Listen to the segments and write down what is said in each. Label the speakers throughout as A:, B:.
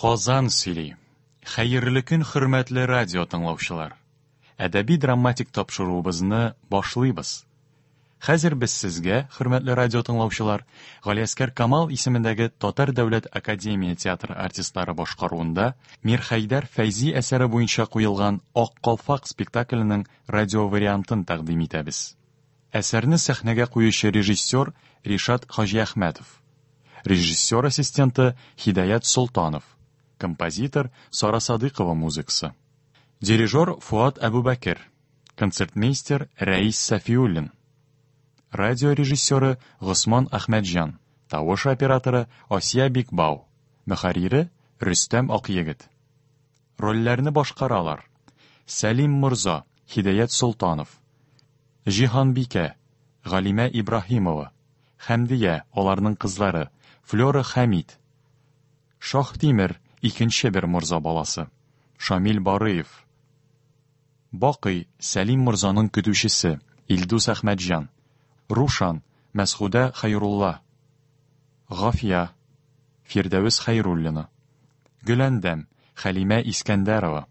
A: Казан сөйли. Хәерле көн, хөрмәтле радио тыңлаучылар. Әдәби драматик тапшыруыбызны башлыйбыз. Хәзер без сезгә, хөрмәтле радио тыңлаучылар, Галиәскәр Камал исемендәге Татар дәүләт академия театры артистлары башкаруында Мирхәйдәр Фәйзи әсәре буенча куелган Ак калфак спектакленең радио вариантын тәкъдим итәбез. Әсәрне сәхнәгә куючы режиссер Ришат Хаҗиәхмәтов. Режиссер ассистенты Хидаят Солтанов. Композитор Сара Садыйкова музыкасы. Дирижер Фуат Әбүбәкер. Концертмейстер Рәис Сафиуллин. Радио режиссеры Госман Әхмәтҗан. Тавыш операторы Асия Бикбау. Мөхәррире Рөстәм Акъегет. Рольләрне башкаралар: Сәлим морза, Һидаят Солтанов. Җиһанбикә, Галимә Ибраһимова. Хәмдия, аларның кызлары, Флера Хәмит. Шаһтимер, икенче бер морза баласы, Шамил Барыев. Бакый, Сәлим морзаның көтүчесе, Илдус Әхмәтҗан. Рушан, Мәсгудә Хәйрулла. Гафия, Фирдәвес Хәйруллина. Гөләндәм, Хәлимә Искәндәрова.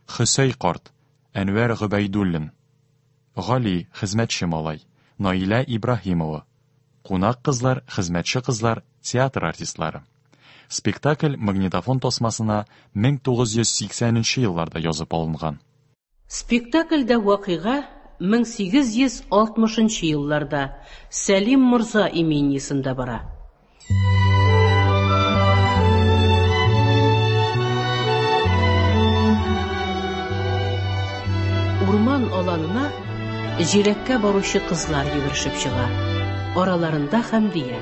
A: Хөсәй карт, Әнвәр Гобәйдуллин. Гали, хезмәтче малай, Наилә Ибраһимова. Кунак кызлар, хезмәтче кызлар, театр артистлары. Спектакль магнитофон тасмасына 1980 нче елларда язып алынган.
B: Спектакльдә вакыйга 1860 нчы елларда Сәлим морза имениесендә бара. Урман аланына җиләккә баручы кызлар йөгерешеп чыга. Араларында Хәмдия.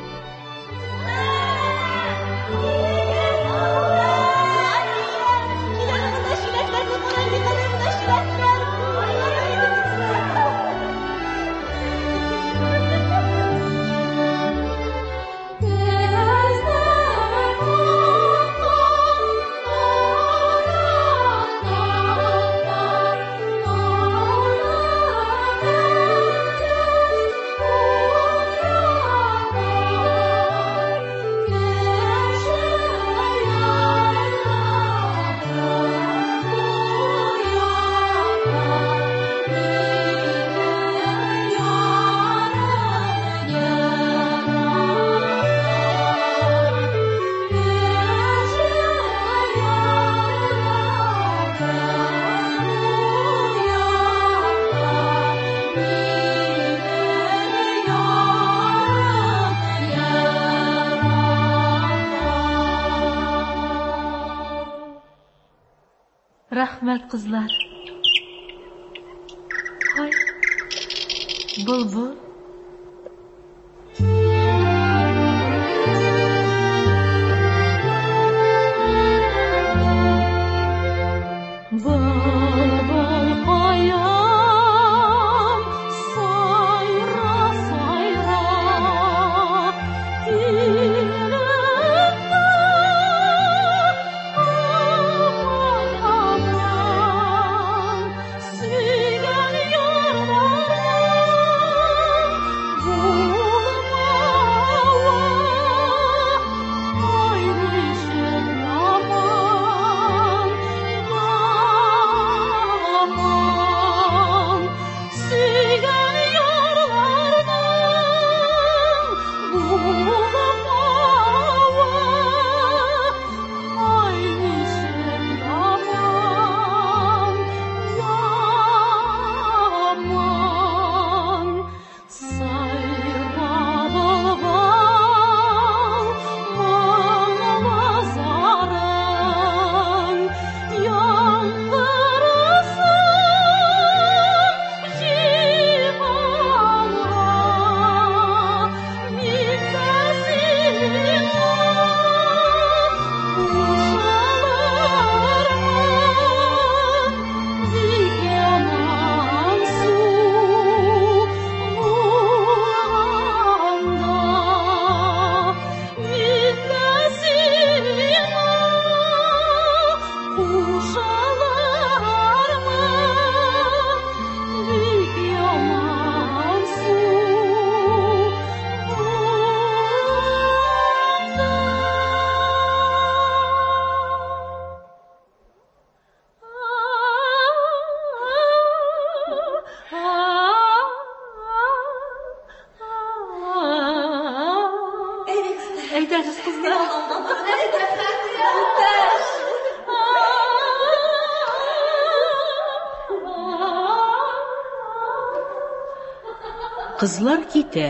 C: Рәхмәт, кызлар. Һай, былбыл.
B: Кызлар китә.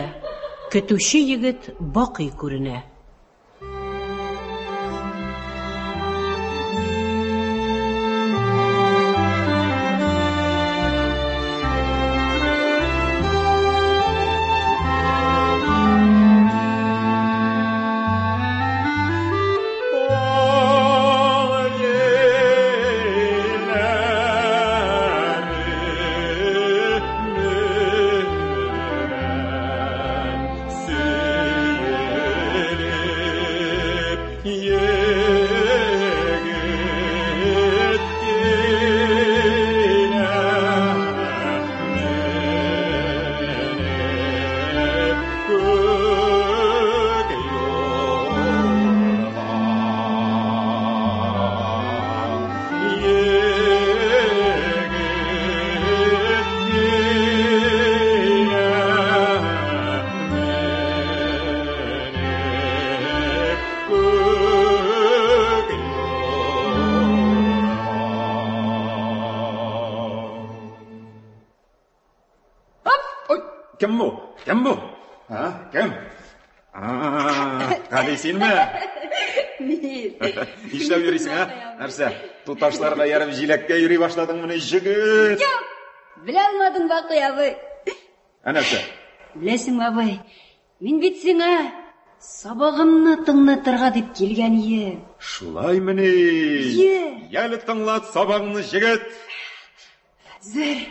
B: Көтүче егет Бакый күренә.
D: Кем бу? Кем бу? А, кем? А, Гали синме?
E: Мин.
D: Нишләп йөрисең, а? Нәрсә? Туташларга ярым җиләккә йөри башладыңмыни, җегет?
E: Юк, белә алмадың, Бакый абый.
D: Ә нәрсә?
E: Беләсеңме, абый, мин бит сиңа сабагымны тыңлатырга дип килгән ием.
D: Шулаймыни?
E: Е.
D: Яле тыңлат сабагыңны, җегет.
E: Хәзер.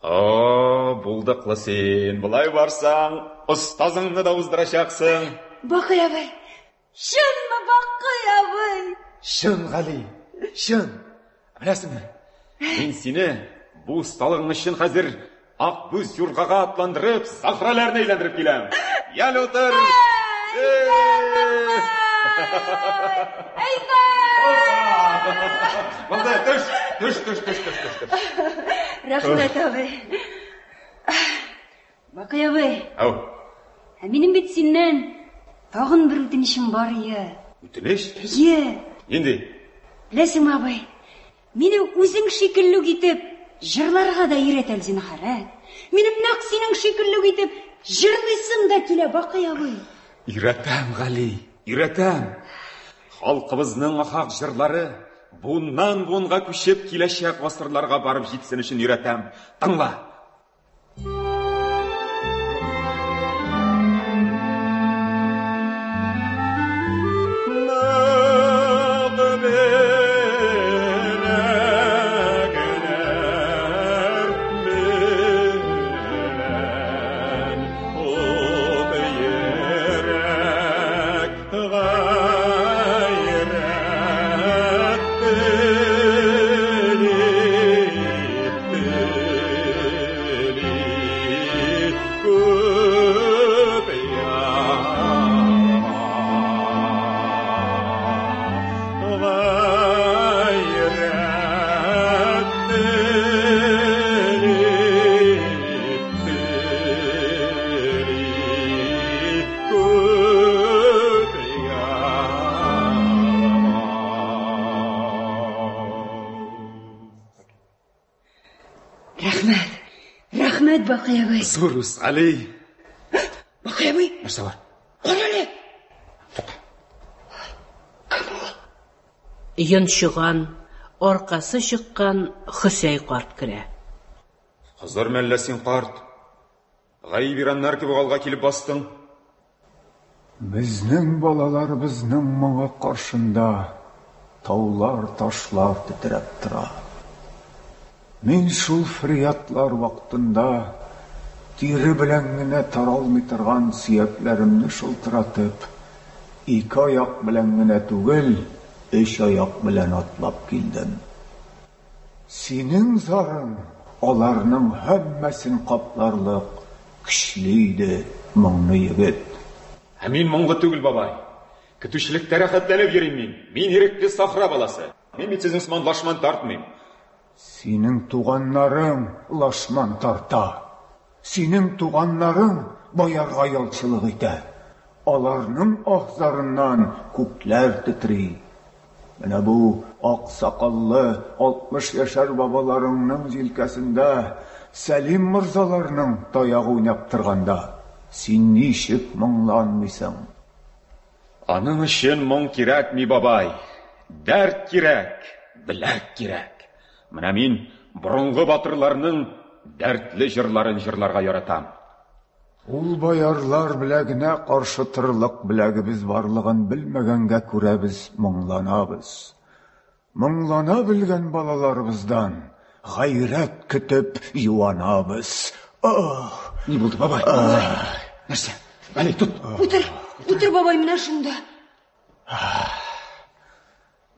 D: О, булдыклы син. Болай барсаң, остазыңны да уздырачаксың.
E: Бакый абый, чынмы, Бакый абый?
D: Чын, Гали, чын. Беләсеңме, мин сине бу осталыгың өчен хәзер Акбүз юргага атландырып, сахраларны әйләндереп киләм. Яле утыр.
E: Әйдә!
D: Булды, төш, төш, төш, төш, төш, төш, төш.
E: Рәхмәт, абый. Бакый абый,
D: Ау,
E: ә минем бит синнән тагын бер үтенечем бар ие.
D: үтенеч?
E: Ие.
D: Нинди?
E: Беләсеңме, абый, мине үзең шикелле үк итеп җырларга да өйрәт әле, зинһар, ә? Минем нәкъ синең шикелле үк итеп җырлыйсым да килә, Бакый абый.
D: Өйрәтәм, Гали, өйрәтәм. Халкыбызның ахак җырлары буыннан буынга күчеп киләчәк гасырларга барып җитсен өчен өйрәтәм. Тыңла.
E: Рәхмәт. Рәхмәт, Бакый абый.
D: Зур үс, Гали.
E: Бакый абый,
D: Нәрсә бар?
E: кара әле.
B: Йончыган, аркасы чыккан Хөсәй карт керә.
D: Хозыр мәллә син, карт? Гаиб ираннар кебек алга килеп бастың.
F: Безнең балаларыбызның моңы каршында таулар, ташлар тетрәп тора. Мин шул фөрьядлар вакытында тире белән генә таралмый торган сөякләремне шылтыратып, ике аяк белән генә түгел, өч аяк белән атлап килдем. Синең зарың аларның һәммәсен капларлык көчле иде, моңлы егет.
D: Ә мин моңлы түгел, бабай. Көтүчелектә рәхәтләнеп йөрим мин. Мин ирекле сахра баласы. Мин бит сезнең сыман лашман тартмыйм.
F: Синең туганнарың лашман тарта. Синең туганнарың боярга ялчылык итә. Аларның аһ-зарыннан күкләр тетри. Менә бу ак сакаллы 60 яшәр бабаларыңның җилкәсендә Сәлим морзаларның таягы уйнап торганда, син ничек моңланмыйсың?
D: Аның өчен моң кирәкми, бабай. Дәрт кирәк, беләк кирәк. Менә мин борынгы батырларның дәртле җырларын җырларга яратам.
F: Ул боярлар беләгенә каршы торырлык беләгебез барлыгын белмәгәнгә күрә без моңланабыз. Моңлана белгән балаларыбыздан гайрәт көтеп юанабыз. Ох!
D: Ни булды, бабай? Нәрсә? Гали, тот.
E: Утыр, утыр, бабай, менә шунда.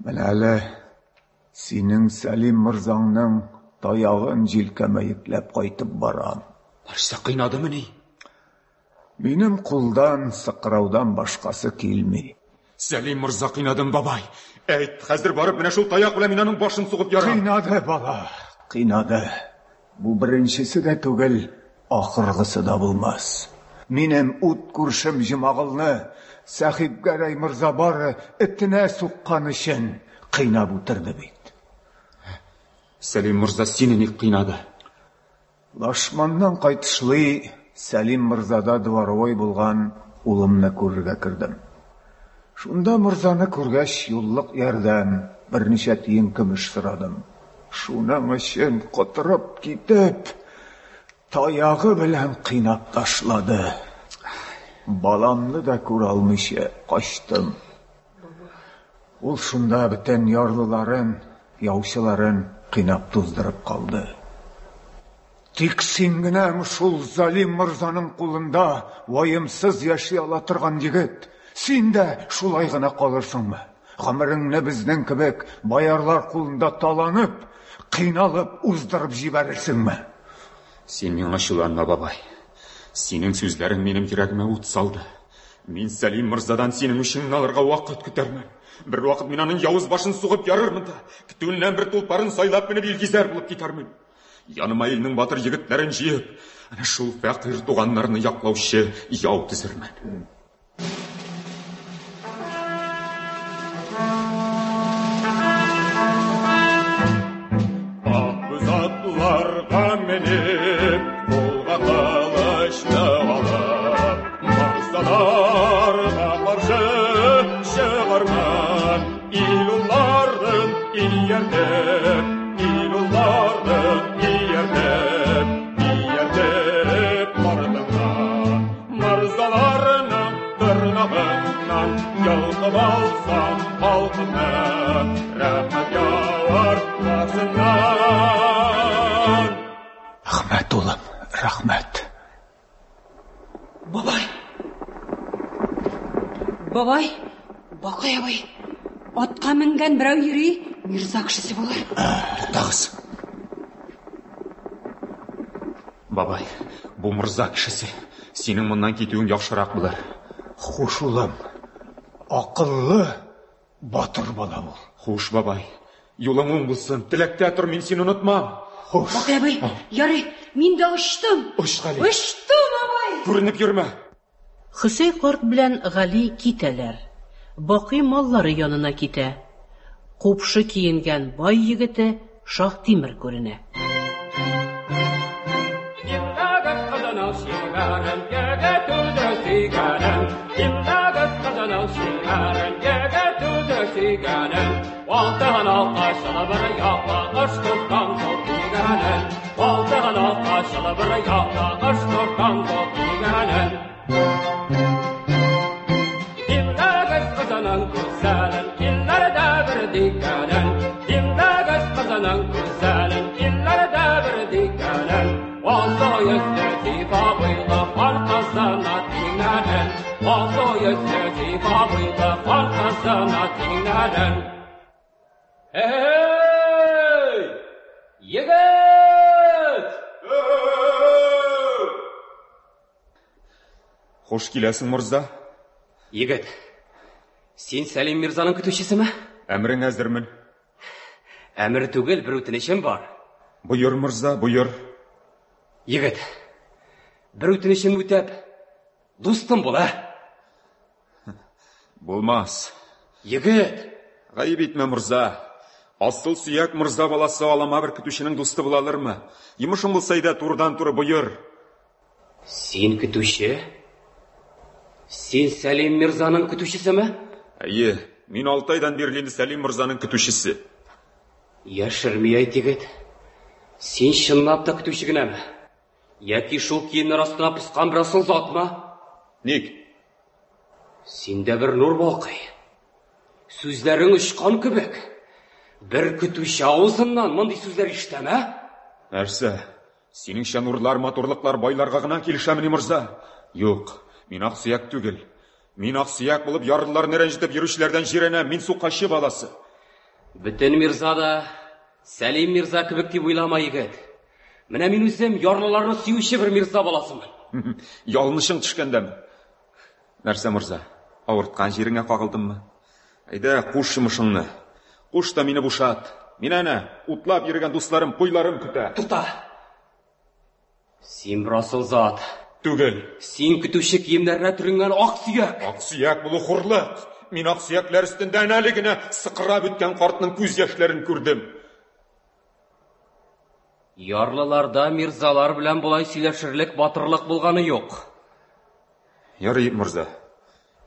F: Менә әле синең Сәлим морзаңның таягын җилкәмә йөкләп кайтып барам.
D: Нәрсә, кыйнадымыни?
F: Минем кулдан сыкраудан башкасы килми.
D: Сәлим морза кыйнадым, бабай. Әйт, хәзер барып менә шул таяк белән мин аның башын сугып ярам.
F: Кыйнады, бала, кыйнады. Бу беренчесе дә түгел, ахыргысы да булмас. Минем ут күршем Җомагылны Сәхибгәрәй морза бары этенә суккан өчен кыйнап үтерде бит.
D: Сәлим морза сине ник кыйнады?
F: Лашманнан кайтышлый Сәлим морзада дворовой булган улымны күрергә кердем. Шунда морзаны күргәч, юллык ярдәм, берничә тиен көмеш сорадым. Шуның өчен котырып китеп, таягы белән кыйнап ташлады. Баламны да күрә алмыйча качтым. Ул шунда бөтен ярлыларын, яучыларын кыйнап туздырып калды. Тик син генәме шул залим морзаның кулында ваемсыз яши ала торган егет? Син дә шулай гына калырсыңмы? Гомереңне безнең кебек боярлар кулында таланып, кыйналып уздырып җибәрерсеңме?
D: Син миңа ачуланма, бабай. Синең сүзләрең минем йөрәгемә ут салды. Мин Сәлим морзадан синең үчеңне алырга вакыт көтәрмен. Бер вакыт мин аның явыз башын сугып ярырмын да, көтүеннән бер тулпарын сайлап менеп илгизәр булып китәрмен. Яныма илнең батыр егетләрен җыеп, әнә шул фәкыйрь туганнарны яклаучы яу төзермен. Атларга менеп, кулга кылычны алып, морзаларга каршы чыгармын. Ил улларын ияртеп, ил улларын ияртеп, ияртеп артымнан, морзаларның тырнагыннан йолкып алсам халкымны, рәхмәт явар башыннан.
F: Рәхмәт, улым, рәхмәт.
E: Бабай! Бабай! Бакый абый! Атка менгән берәү йөри, мирза кешесе булыр.
D: Туктагыз. Бабай, бу морза кешесе. Синең моннан китүең яхшырак булыр.
F: Хуш, улым. Акыллы, батыр бала бул.
D: Хуш, бабай. Юлың уң булсын. Теләктә тор, мин сине онытмам.
F: Хуш.
E: Бакый абый, ярый, мин дә очтым.
D: Оч, Гали.
E: Очтым, абый!
D: Күренеп йөрмә.
B: Хөсәй карт белән Гали китәләр. Бакый маллары янына китә. Купшы киенгән бай егете Шаһтимер күренә.
G: Димләгез кызының шигәрен, егет үзе сөйгәнен. Димләгез кызының шигәрен, егет үзе сөйгәнен. Алтын алкашлы бер якка ышкы камзол кигәнен. Алтын алкашлы бер якка ышкы камзол кигәнен. Димләгез кызының гүзәлен, илләрдә бер дигәнен. Димләгез кызының гүзәлен, илләрдә бер дигәнен. Алсу йөзле зифа буйлы хан кызына тиңнәрен. Алсу йөзле зифа буйлы хан кызына тиңнәрен. Эй! Егет!
D: Хуш киләсең, морза.
G: Егет, син Сәлим мирзаның көтүчесеме?
D: Әмерең әзермен.
G: Әмер түгел, бер үтенечем бар.
D: Боер, морза, боер.
G: Егет, бер үтенечемне үтәп, дустым бул, ә?
D: Булмас.
G: Егет!
D: Гаеп итмә, морза. Асыл сөяк морза баласы алама бер көтүченең дусты була алырмы? Йомышың булса әйдә, турыдан-туры боер.
G: Син көтүче? Син Сәлим мирзаның көтүчесеме?
D: Әйе, мин алты айдан бирле инде Сәлим морзаның көтүчесе.
G: Яшерми әйт, егет. Син чынлап та көтүче генәме? Яки шул киемнәр астына поскан бер асыл затмы?
D: Ник?
G: Синдә бер нур балкый. Сүзләрең очкан кебек. Бер көтүче авызыннан мондый сүзләр ишетәм, ә?
D: Нәрсә? Синеңчә нурлар, матурлыклар байларга гына килешәмени, морза? Юк, мин аксөяк түгел. Мин аксөяк булып ярлыларны рәнҗетеп йөрүчеләрдән җирәнәм. Мин сукачы баласы.
G: Бөтен мирза да Сәлим мирза кебек дип уйлама, егет. Менә мин үзем ярлыларны сөюче бер мирза баласымын.
D: Ялынышың төшкәндәме? Нәрсә, морза, авырткан җиреңә кагылдыммы? Әйдә, куш йомышыңны. Куш та мине бушат. Мин әнә, утлап йөргән дусларым, куйларым көтә.
G: Тукта! Син бер асыл зат.
D: Түгел.
G: Син көтүче киемнәренә төренгән ак сөяк.
D: Ак сөяк булу хурлык. Мин ак сөякләр өстендә әнә әле генә сыкрап үткән картның күз яшьләрен күрдем.
G: Ярлыларда мирзалар белән болай сөйләшерлек батырлык булганы юк.
D: Ярый, морза.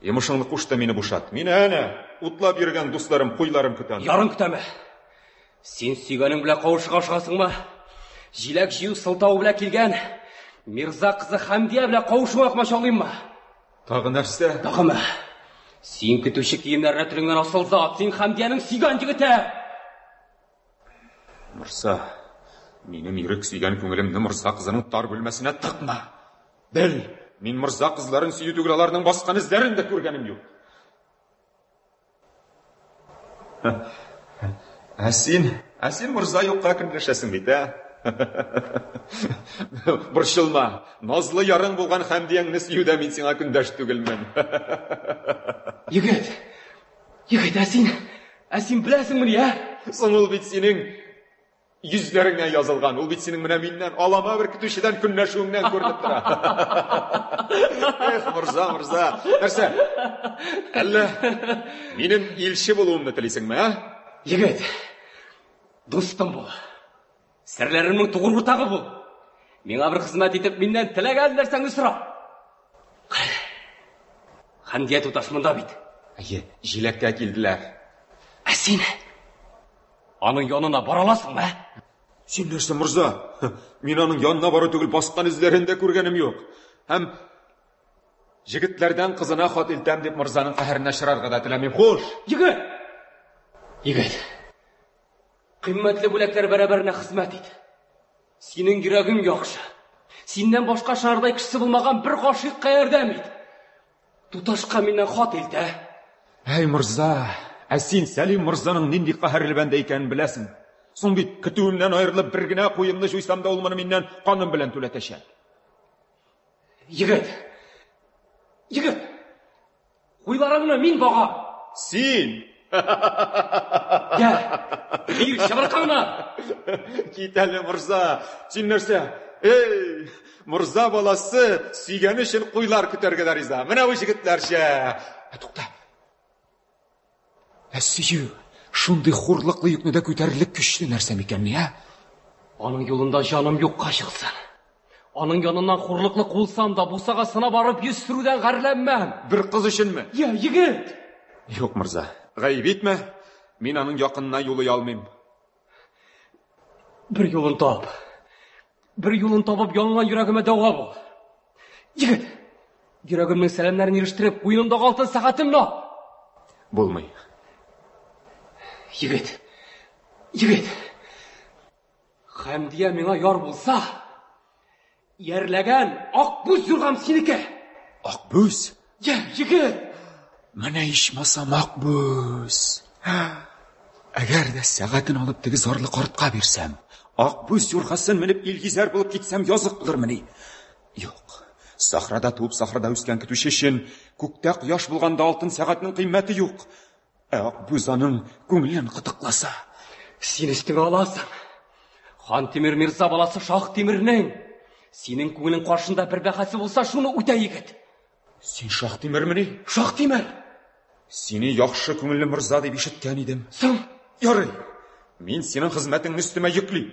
D: Йомышыңны куш та мине бушат. Мине әнә, утлап йөргән дусларым, куйларым көтә.
G: Ярың көтәме? Син сөйгәнең белән кавышырга ашыгасыңмы? Җиләк җыю сылтавы белән килгән Мирза кызы Хәмдия белән кавышуыңа комачаулыйммы?
D: Тагы нәрсә?
G: Тагымы? Син көтүче киемнәренә төренгән асыл зат, син Хәмдиянең сөйгән егете!
D: Морза, минем ирек сөйгән күңелемне морза кызының тар бүлмәсенә тыкма. Бел, мин морза кызларын сөю түгел, аларның баскан эзләрен дә күргәнем юк. Ә син, ә син морза юкка көнләшәсең бит, ә? Борчылма, назлы ярың булган Хәмдияңне сөюдә мин сиңа көндәш түгелмен.
G: Егет, егет, ә син, ә син беләсеңмени, ә?
D: Соң ул бит синең йөзләреңә язылган. Ул бит синең менә миннән, алама бер көтүчедән көнләшүеңнән күренеп тора. Эх, морза, морза. Нәрсә? Әллә минем илче булуымны телисеңме, ә?
G: Егет, дустым бул. Серләремнең тугры уртагы бул. Миңа бер хезмәт итеп, миннән теләгән нәрсәңне сора. Хәмдия туташ монда бит.
D: Әйе, җиләккә килделәр.
G: Ә син аның янына бара аласыңмы, ә?
D: Син нәрсә, морза? Мин аның янына бару түгел, баскан эзләрен дә күргәнем юк. Һәм җегетләрдән кызына хат илтәм дип морзаның каһәренә очрарга да теләмим. Хуш!
G: Егет! Егет! Кыйммәтле бүләкләр бәрабәренә хезмәт ит. Синең йөрәгең яхшы. Синнән башка шардай кешесе булмаган бер гашыйкка ярдәм ит. Туташка миннән хат илт, ә?
D: Әй, морза, ә син Сәлим морзаның нинди каһәрле бәндә икәнен беләсең. Соң бит көтүемнән аерылып бер генә куемны җуйсам да ул моны миннән каным белән түләтәчәк.
G: Егет! Егет! Куйларыңны мин багам.
D: Син!
G: Я, бир чыбыркыңны!
D: Кит әле, морза. Син нәрсә? Эй, морза баласы сөйгәне өчен куйлар көтәргә дә риза. Менә бу җегетләрчә. Ә, тукта. Ә сөю шундый хурлыклы йөкне дә күтәрерлек көчле нәрсә микәнни, ә?
G: Аның юлында җаным юкка чыксын. Аның яныннан хурлыклы куылсам да, бусагасына барып йөз сүрүдән гарьләнмәм.
D: Бер кыз өченме?
G: Я, егет!
D: Юк, морза, гаеп итмә. Мин аның якынына юлый алмыйм.
G: Бер юлын тап. Бер юлын табып, янган йөрәгемә дәва бул. Егет, йөрәгемнең сәламнәрен ирештереп, куенымдагы алтын сәгатемне ал.
D: Булмый.
G: Егет, егет, Хәмдия миңа яр булса, иярләгән Акбүз юргам синеке.
D: Акбүз?
G: Я, егет!
D: Менә ичмасам Акбүз. Әгәр дә сәгатен алып теге зарлы картка бирсәм, Акбүз юргасын менеп илгизәр булып китсәм язык булырмыни? Юк. Сахрада туып, сахрада үскән көтүче өчен күктә кояш булганда алтын сәгатьнең кыйммәте юк. Ә Акбүз аның күңелен кытыкласа.
G: Син өстеңә аласың. Хан Тимер Мирза баласы Шах Тимернең синең күңелең каршында бер бәхәсе булса, шуны үтә, егет.
D: Син Шах Тимермени?
G: Шах Тимер.
D: Сине яхшы күңелле морза дип ишеткән идем.
G: Соң?
D: Ярый. Мин синең хезмәтеңне өстемә йөклим.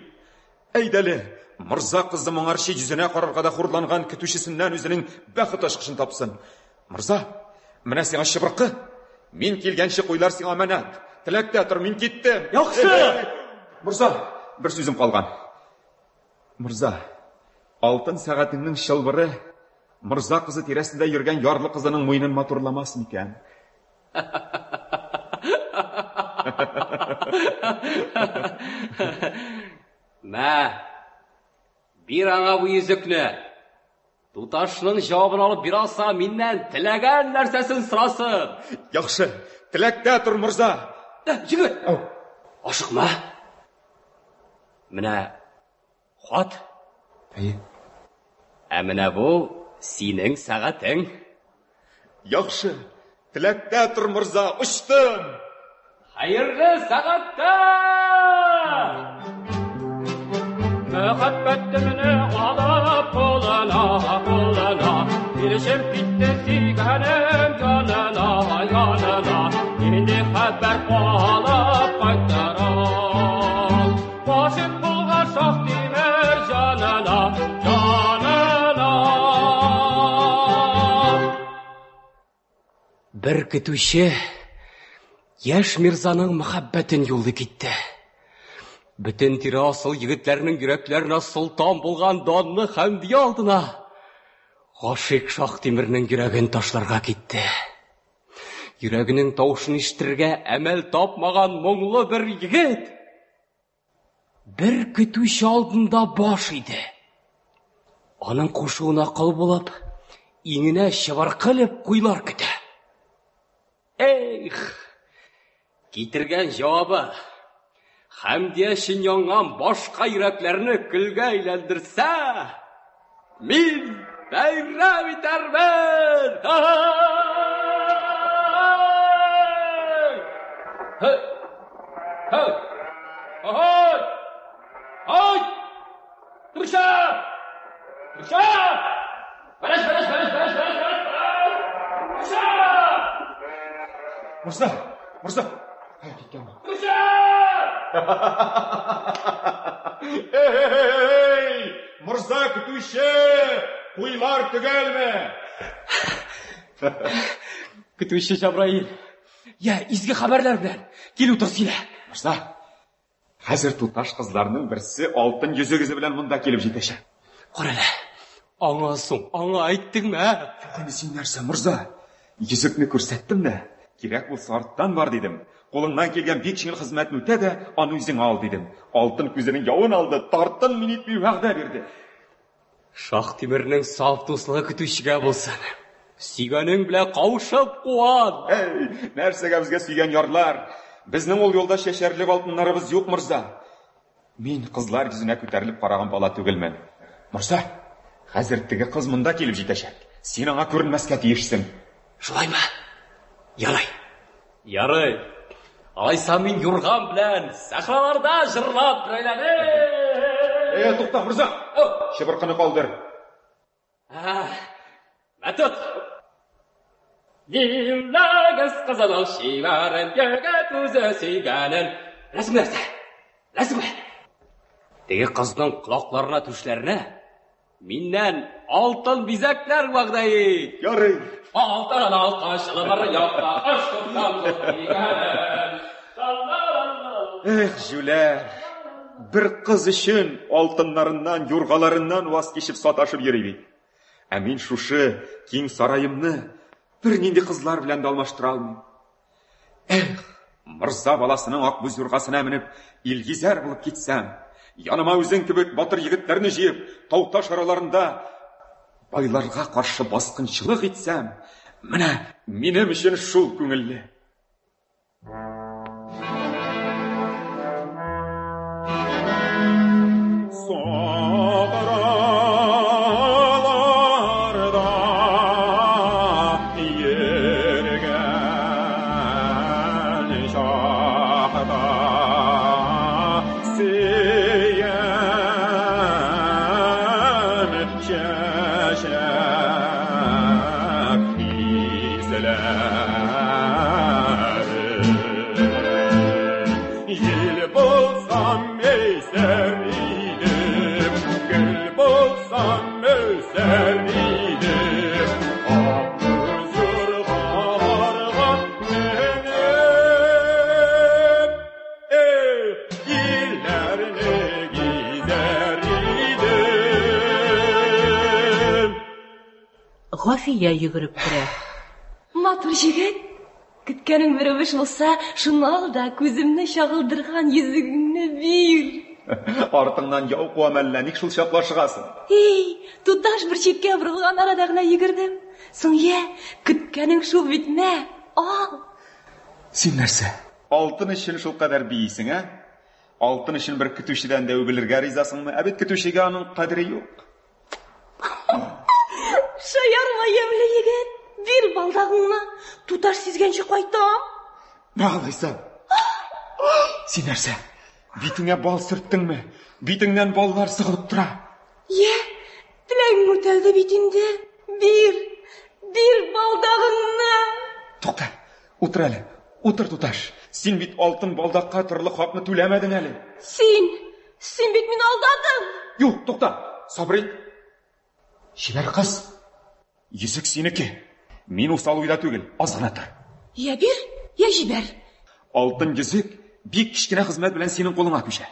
D: Әйдәле, морза кызы моңарчы йөзенә карарга да хурланган көтүчесеннән үзенең бәхет ачкычын тапсын. Морза, менә сиңа чыбыркы. Мин килгәнче куйлар сиңа аманат. Теләктә тор, мин киттем.
G: Яхшы!
D: Морза, бер сүзем калган. Морза, алтын сәгатеңнең чылбыры морза кызы тирәсендә йөргән ярлы кызының муенын матурламас микән?
G: Мә, бир аңа бу йөзекне. Туташның җавабын алып бирә алса, миннән теләгән нәрсәсен сорасын.
D: Яхшы, теләктә тор, морза.
G: Егет, ашыкма. Менә хат.
D: Әйе.
G: Ә менә бу синең сәгатең.
D: Яхшы, теләктә тор, морза, очтым.
G: Хәерле сәгатьтә! Мәхәббәтемне алып кулына, кулына, Ирешеп китте сөйгәнем янына, янына, Инде хәбәр алып кайтырам. Гашыйк булган Шах Тимер җанына, җанына. Бер көтүче яшь мирзаның мәхәббәтен юлды китте. Бөтен тирә асыл егетләрнең йөрәкләренә солтан булган данлы Хәмдия алдына гашыйк Шах Тимернең йөрәген ташларга китте. Йөрәгенең тавышын ишетергә әмәл тапмаган моңлы бер егет бер көтүче алдында баш иде. Аның кушуына кол булып, иңенә чыбыркы элеп куйлар көтә. Эх, китергән җавабы Хәмдия өчен янган башка йөрәкләрне көлгә әйләндерсә, мин бәйрәм итәрмен! Һей! Һей! Һей! Һей! Турша! Турша! Бәрәш, бәрәш, бәрәш, бәрәш, бәрәш, бәрәш! Турша!
D: Морза, морза. Кая киткән бу?
G: Турша!
D: Эй, морза көтүче, куйлар төгәлме?
G: Көтүче Җабраил. Я, изге хәбәрләр белән. Кил утыр сөйлә.
D: Морза, хәзер туташ кызларның берсе алтын йөзегезе белән монда килеп җитәчәк.
G: Кара әле. Аңа соң, аңа әйттеңме, ә?
D: Юк инде син нәрсә, морза? Йөзекне күрсәттем дә, кирәк булса арттан бар дидем. Кулыңнан килгән бик җиңел хезмәтне үтә дә, аны үзең ал дидем. Алтын күзенең явын алды, тартын мин итми вәгъдә бирде.
G: Шах Тимернең саф дуслыгы көтүчегә булсын. Сөйгәнең белән кавышып куан.
D: Әй, нәрсәгә безгә сөйгән ярлар? Безнең ул юлда чәчәрлек алтыннарыбыз юк, морза. Мин кызлар йөзенә күтәрелеп караган бала түгелмен. Морза, хәзер теге кыз монда килеп җитәчәк. Син аңа күренмәскә тиешсең.
G: Шулаймы? Ярый. Ярый. Алайса мин юрган белән сәхраларда җырлап әйләнем.
D: Э, тукта, морза. Чыбыркыны калдыр.
G: Мәтот. Димләгез кызының шивәрен, егет үзе сөйгәнен. Беләсеңме нәрсә? Беләсеңме? Теге кызның колакларына, түшләренә миннән алтын бизәкләр вәгъдә ит.
D: Ярый.
G: Алтын алка чылбыр якта ышкыттан дигәнен.
D: Эх, җүләр. Бер кыз өчен алтыннарыннан, юргаларыннан ваз кичеп саташып йөри бит. Ә мин шушы киң сараемны бернинди кызлар белән дә алмаштыра алмыйм. Эх, морза баласының акбүз юргасына менеп, илгизәр булып китсәм, яныма үзең кебек батыр егетләрне җыеп, тау-таш араларында байларга каршы баскынчылык итсәм, менә минем өчен шул күңелле. Сахраларда йөргән чакта Ел булсам исәр идем, гөл булсам үсәр идем. Ак юргаларга менеп, илләрне гизәр идем.
B: Гафия йөгереп керә.
C: Матур җегет, көткәнең бер үбеш булса, шуны ал да күземне чагылдырган йөзегеңне бир.
D: Артыңнан яу куам әллә, ник шул чаклы ашыгасың?
C: Эй, туташ бер читкә борылган арада гына йөгердем. Соң йә, көткәнең шул бит, мә, ал.
D: Син нәрсә? Алтын өчен шул кадәр биисең, ә? Алтын өчен бер көтүчедән дә үбелергә ризасыңмы? Ә бит көтүчегә аның кадере юк.
C: Шаярма, ямьле егет. Бир балдагыңны. Туташ сизгәнче кайтам.
D: Мә алайса. Син нәрсә? Битеңә бал сөрттеңме? Битеңнән баллар сыгылып тора.
C: Йә, теләгең үтәлде бит инде. Бир, бир балдагыңны.
D: Тукта, утыр әле. Утыр, туташ. Син бит алтын балдакка торлы хакны түләмәдең әле.
C: Син, син бит мине алдадың.
D: Юк, тукта. Сабыр ит. Чибәр кыз. Йөзек синеке. Мин усал уйда түгел, аз гына тор.
C: Я бир, я җибәр.
D: Алтын йөзек бик кечкенә хезмәт белән синең кулыңа күчә.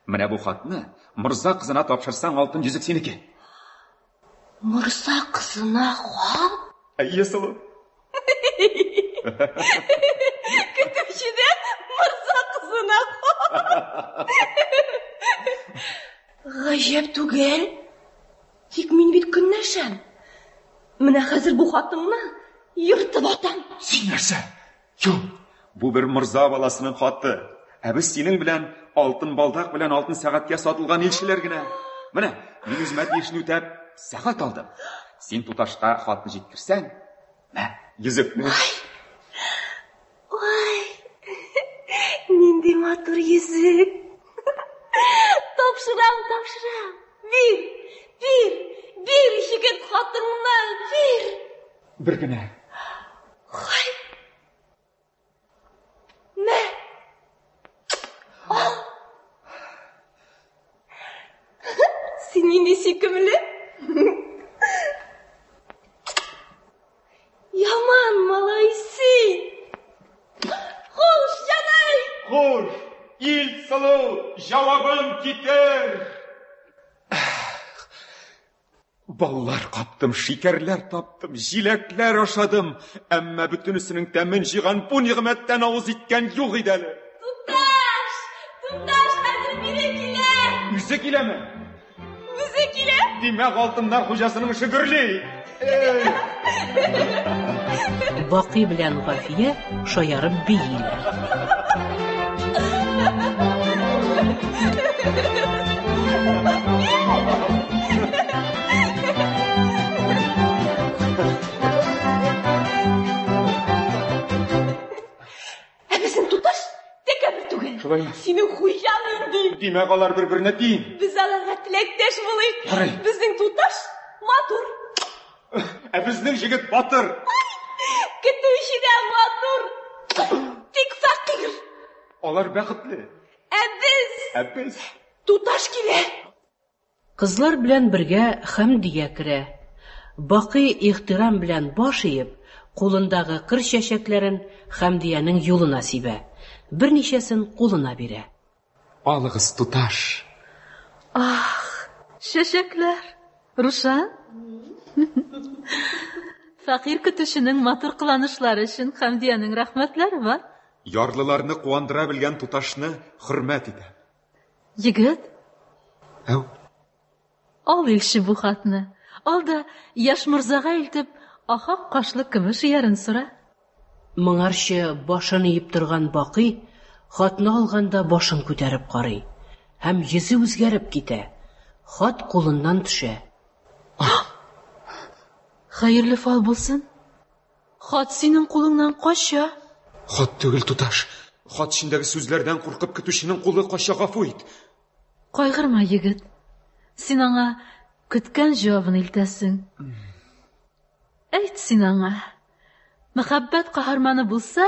D: Менә бу хатны морза кызына тапшырсаң, алтын йөзек синеке.
C: Морза кызына хат?
D: Әйе, сылу.
C: Көтүчедән морза кызына хат. Гаҗәп түгел. Тик мин бит көнләшәм. Менә хәзер бу хатыңны ертып атам.
D: Син нәрсә? Юк, бу бер морза баласының хаты. Ә без синең белән алтын балдак белән алтын сәгатькә сатылган илчеләр генә. Менә, мин үземә тиешне үтәп, сәгать алдым. Син туташка хатны җиткерсәң, мә, йөзекне.
C: Ой, нинди матур йөзек. Тапшырам, тапшырам. Бир, бир, бир, егет хатыңны, бир.
D: Бер генә.
C: Хай. Мә. Ал. Син нинди сөйкемле. Яман малай син. Хуш, җаный.
D: Хуш, ил сылу, җавабын китер. Баллар каптым, шикәрләр таптым, җиләкләр ашадым. Әмма бөтенесенең тәмен җыйган бу нигъмәттән авыз иткән юк иде әле.
C: Туташ! Туташ, хәзер бире килә!
D: Үзе киләме?
C: Үзе килә!
D: Димәк, алтыннар хуҗасының эше гөрли.
B: Бакый белән Гафия шаярып бииләр.
C: Ә безнең туташ тәкәббер түгел.
D: Шулай.
C: Синең хуҗаң инде.
D: Димәк, алар бер-беренә тиң.
C: Без аларга теләктәш булыйк.
D: Ярый.
C: Безнең туташ матур.
D: Ә безнең җегет батыр.
C: Көтүче дә матур. Тик фәкыйрь.
D: Алар бәхетле.
C: Ә без
D: Ә без
C: туташ килә.
B: Кызлар белән бергә Хәмдия керә. Бакый ихтирам белән баш иеп, кулындагы кыр чәчәкләрен Хәмдиянең юлына сибә. Берничәсен кулына бирә.
D: Алыгыз, туташ.
C: Ах, чәчәкләр. Рушан? Фәкыйрь көтүченең матур кыланышлары өчен Хәмдиянең рәхмәтләре бар.
D: Ярлыларны куандыра белгән туташны хөрмәт итәм.
C: Егет,
D: Әү.
C: Ал илче бу хатны. Ал да яшь морзага илтеп, ахак кашлы көмеш иярен сора.
B: Моңарчы башын иеп торган Бакый хатны алганда башын күтәреп карый һәм йөзе үзгәреп китә. Хат кулыннан төшә.
C: Хәерле фал булсын. Хат синең кулыңнан кача.
D: Хат түгел, туташ. Хат эчендәге сүзләрдән куркып көтүченең кулы кача, гафу ит.
C: Кайгырма, егет. Син аңа көткән җавабын илтәсең. Әйт син аңа.
H: Мәхәббәт каһарманы булса,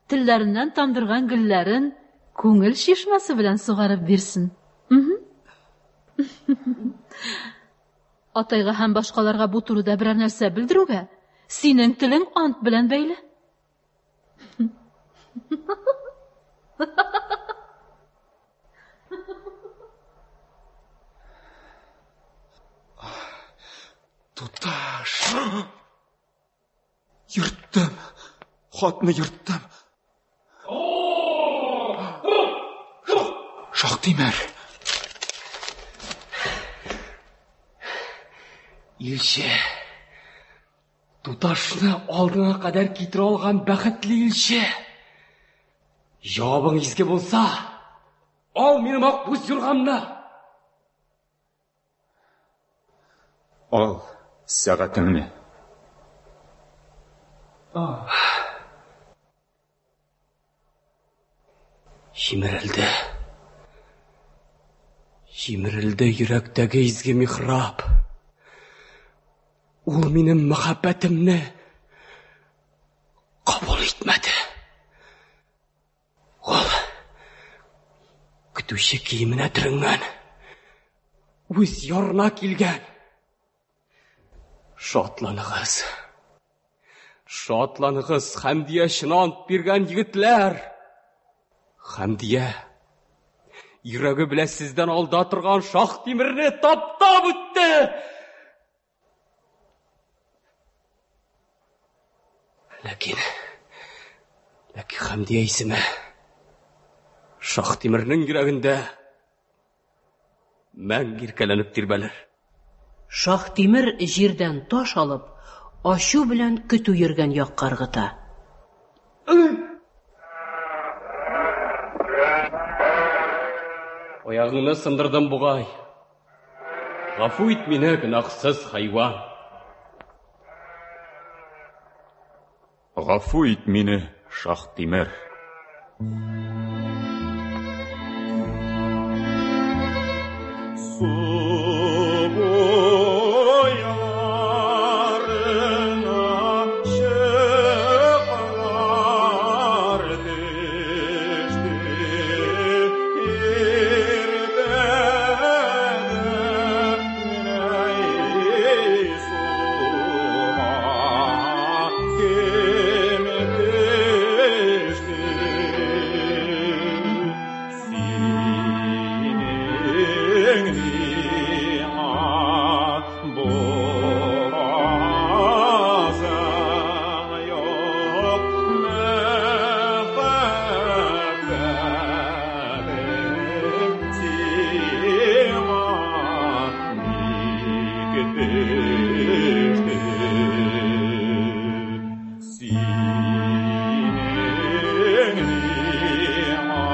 H: телләреннән тамдырган гөлләрен күңел чишмәсе белән сугарып бирсен. Атайга һәм башкаларга бу турыда берәр нәрсә белдерүгә, синең телең ант белән бәйле.
D: Туташ! Йөрттем. Хатны йөрттем. Шахтимер.
G: Илче. Туташны алдына кадәр китерә алган бәхетле илче. Җавабың изге булса, ал минем ак бүз юргамны.
D: Ал сәгатеңне.
G: Җимерелде. Җимерелде йөрәктәге изге михраб. Ул минем мәхәббәтемне кабул итмәде. Ул көтүче киеменә төренгән, үз ярына килгән. Шатланыгыз. Шатланыгыз, Хәмдия өчен ант биргән егетләр. Хәмдия, йөрәге белән сездән алда торган Шаһ Тимерне таптап үтте. Ләкин, ләкин Хәмдия исеме Шаһ Тимернең йөрәгендә мәңге иркәләнеп тирбәлер.
B: Шаһ Тимер җирдән таш алып, ачу белән көтү йөргән якка ыргыта.
G: Аягыңны сындырдым бугай. Гафу ит мине, гөнаһсыз хайван.
D: Гафу ит мине, Шаһтимер. Су буйларына чыклар төште иртәдә суга кем төште? Синең миңа буласың юк мәхәббәтем сиңа ник төште? Синең миңа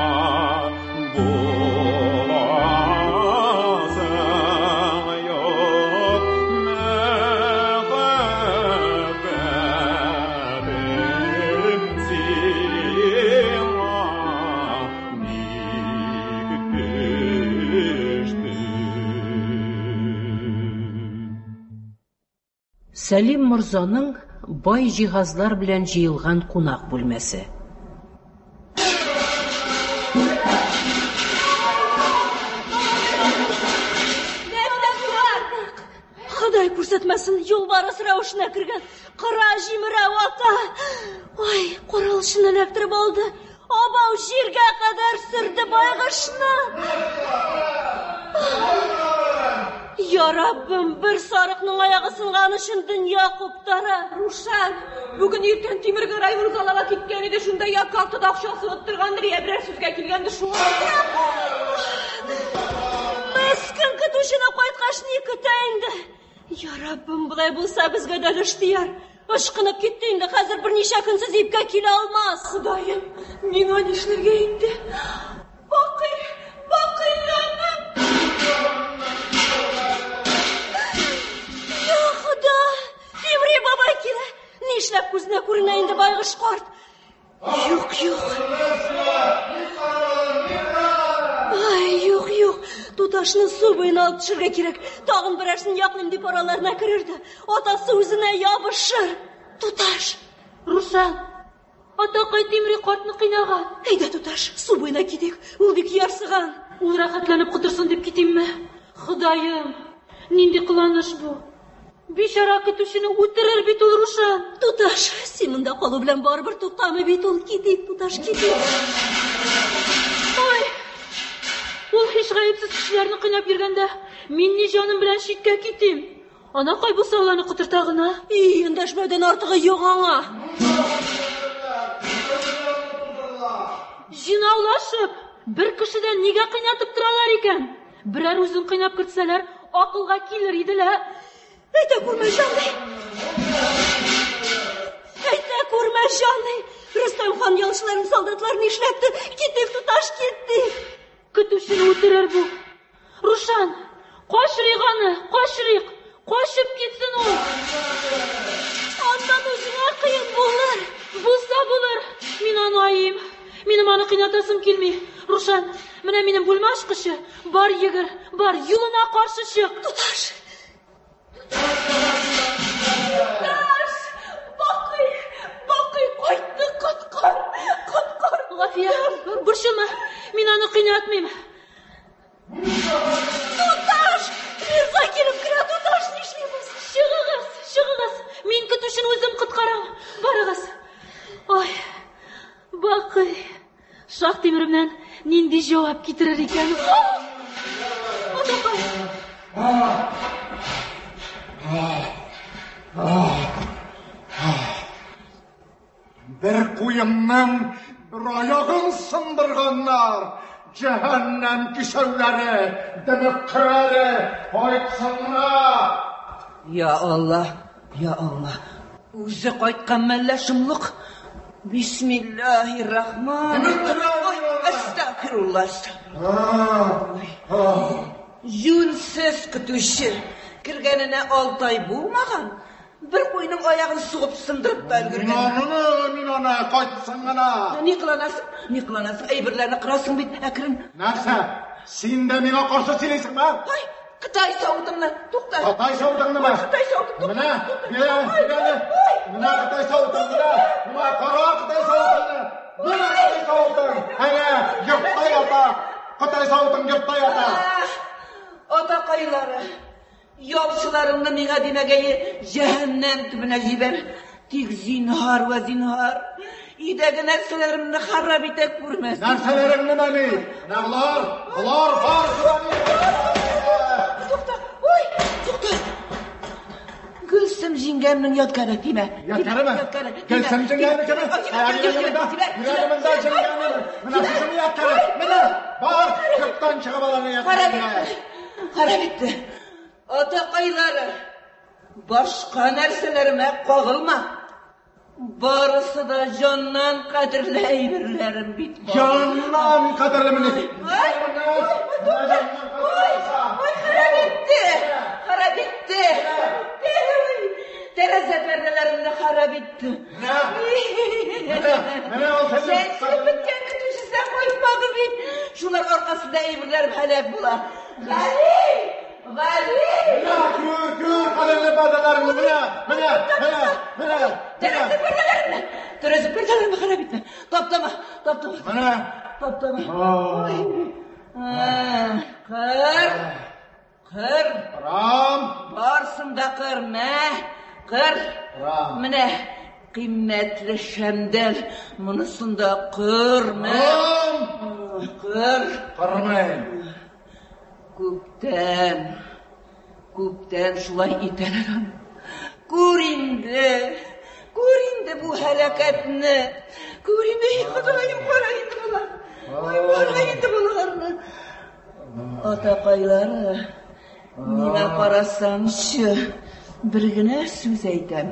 D: буласың юк мәхәббәтем сиңа ник төште?
B: Сәлим морзаның бай җиһазлар белән җыелган кунак бүлмәсе.
C: Ходай күрсәтмәсен, юлбарыс рәвешенә кергән. Кыра, җимерә, вата. Ой, каралышын эләктереп алды. Абау җиргә кадәр сөрде байгышны. Я Раббым, бер сарыкның аягы сынган өчен дөнья куптара.
I: Рушан, бүген иртән Тимергәрәй Мурзалага киткән иде, шунда я картада акчасы оттыргандыр, я берәр сүзгә килгәндер, шуңа.
C: Мескен көтүчене кайткач ни көтә инде? Я Раббым, болай булса безгә дә өлеш тияр. Ычкынып китте инде, хәзер берничә көнсез ипкә килә алмас.
I: Ходаем, миңа нишләргә инде? Бакый, Бакый җаным!
C: Я Хода, Тимри бабай килә. Нишләп күзенә күренә инде байгыш карт? Юк, юк. Ай, юк, юк. Туташны су буена алып төшергә кирәк. Тагын берәрсен яклыйм дип араларына керер дә, атасы үзенә ябышыр. Туташ!
H: Рушан, атакай Тимри картны кыйнаган.
C: Әйдә, туташ, су буена китик. Ул бик ярсыган.
H: Ул рәхәтләнеп котырсын дип китимме? Ходаем, нинди кыланыш бу? Бичара көтүчене үтерер бит ул, Рушан.
C: Туташ, син монда калу белән барыбер туктамый бит ул. Китик, туташ, китик.
H: Ой, ул һич гаепсез кешеләрне кыйнап йөргәндә, мин ни җаным белән читкә китим? Анакай булса ул аны котырта гына.
C: И, эндәшмәүдән артыгы юк аңа.
H: Җыйнаулашып, бер кешедән нигә кыйнатып торалар икән? Берәр үзен кыйнап кертсәләр, акылга килер иде лә.
C: Әйтә күрмә, җаный! Әйтә күрмә, җаный! Рөстәм хан ялчыларын, солдатларын нишләтте? Китик, туташ, китик!
H: Көтүчене үтерер бу. Рушан, качырыйк аны, качырыйк! Качып китсен ул!
C: Аннан үзеңә кыен булыр.
H: Булса булыр, мин аны айыйм. Минем аны кыйнатасым килми. Рушан, менә минем бүлмә ачкычы. Бар, йөгер, бар, юлына каршы чык.
C: Туташ! Туташ! Бакый, Бакый кайтты, коткар, коткар.
H: Гафия, борчылма, мин аны кыйнатмыйм.
C: Туташ! Мирза килеп керә, туташ, нишлибез?
H: Чыгыгыз, чыгыгыз. Мин көтүчене үзем коткарам. Барыгыз. Ой, Бакый, Шаһ Тимеремнән нинди җавап китерер икән? Атакай!
F: Бер куемның бер аягын сындырганнар. Җәһәннәм кисәүләре, дөмеккерәре, кайтсын гына!
J: Я Алла, я Алла. Үзе кайткан мәллә шомлык? Бисмиллаһир-рахман. Әстәгъфирулла. Юнсез көтүче. Кергәненә 6 ай булмаган. Бер куйның аягын сугып сындырып та өлгергән.
F: Мин аны, мин аны, кайтсын гына.
J: Ни кыланасың? Ни кыланасың? Әйберләрне кырасың бит, әкрен.
F: Нәрсә? Син дә миңа каршы сөйлисеңме?
J: Ай, Кытай савытыңны, тукта.
F: Кытай савытыңнымы?
J: Кытай савытың, тукта.
F: Менә, менә, менә, менә Кытай савытың, менә, менә кара Кытай савытыңны. Менә Кытай савытың. Әнә, йортта ята. Кытай савытың йортта ята.
J: Атакайлары, ялчыларыңны миңа димәгәе җәһәннәм төбенә җибәр. Тик зинһар вә зинһар, өйдәге нәрсәләремне харап итә күрмәсен.
F: Нәрсәләреңне мәли? Менә болар, болар барысы да
J: Тукта, ой, тукта. Гөлсем җиңгәмнең ядкәре, тимә.
F: Ядкәреме? Гөлсем җиңгәнекеме? Менә монда җиңгәнеме? Менә шушының ядкәре. Менә, бар, йорттан чыгып аларны
J: ядкәреңне. Харап итте. Атакайлары, башка нәрсәләремә кагылма. Барысы да җаннан кадерле әйберләрем бит.
F: Җаннан кадерлемени?
J: Ай, ой, ой, харап итте. Харап итте. Тәрәзә пәрдәләремне харап итте.
F: Менә ул
J: Чәчелеп беткән көтүчесе кайтмады бит. Шулар аркасында әйберләрем һәлак була. Гали! Гали!
F: Менә күр, күр, кадерле пәрдәләреңне, менә, менә, менә, менә.
J: Тәрәзә пәрдәләреңне, тәрәзә пәрдәләреңне харап итмә. Таптама, таптама.
F: Менә.
J: Таптама. Кыр, кыр.
F: Рам.
J: Барсын да кыр, мә, кыр.
F: Рам.
J: Менә кыйммәтле шәмдәл, монысын да кыр, мә. Кыр.
F: Кырмыйм.
J: Күптән, күптән шулай итәләр аны. Күр инде, күр инде бу һәлакәтне. Күр инде, Ходаем, кара инде болар. Ой, кара инде боларны. Атакайлары, миңа карасаңчы, бер генә сүз әйтәм.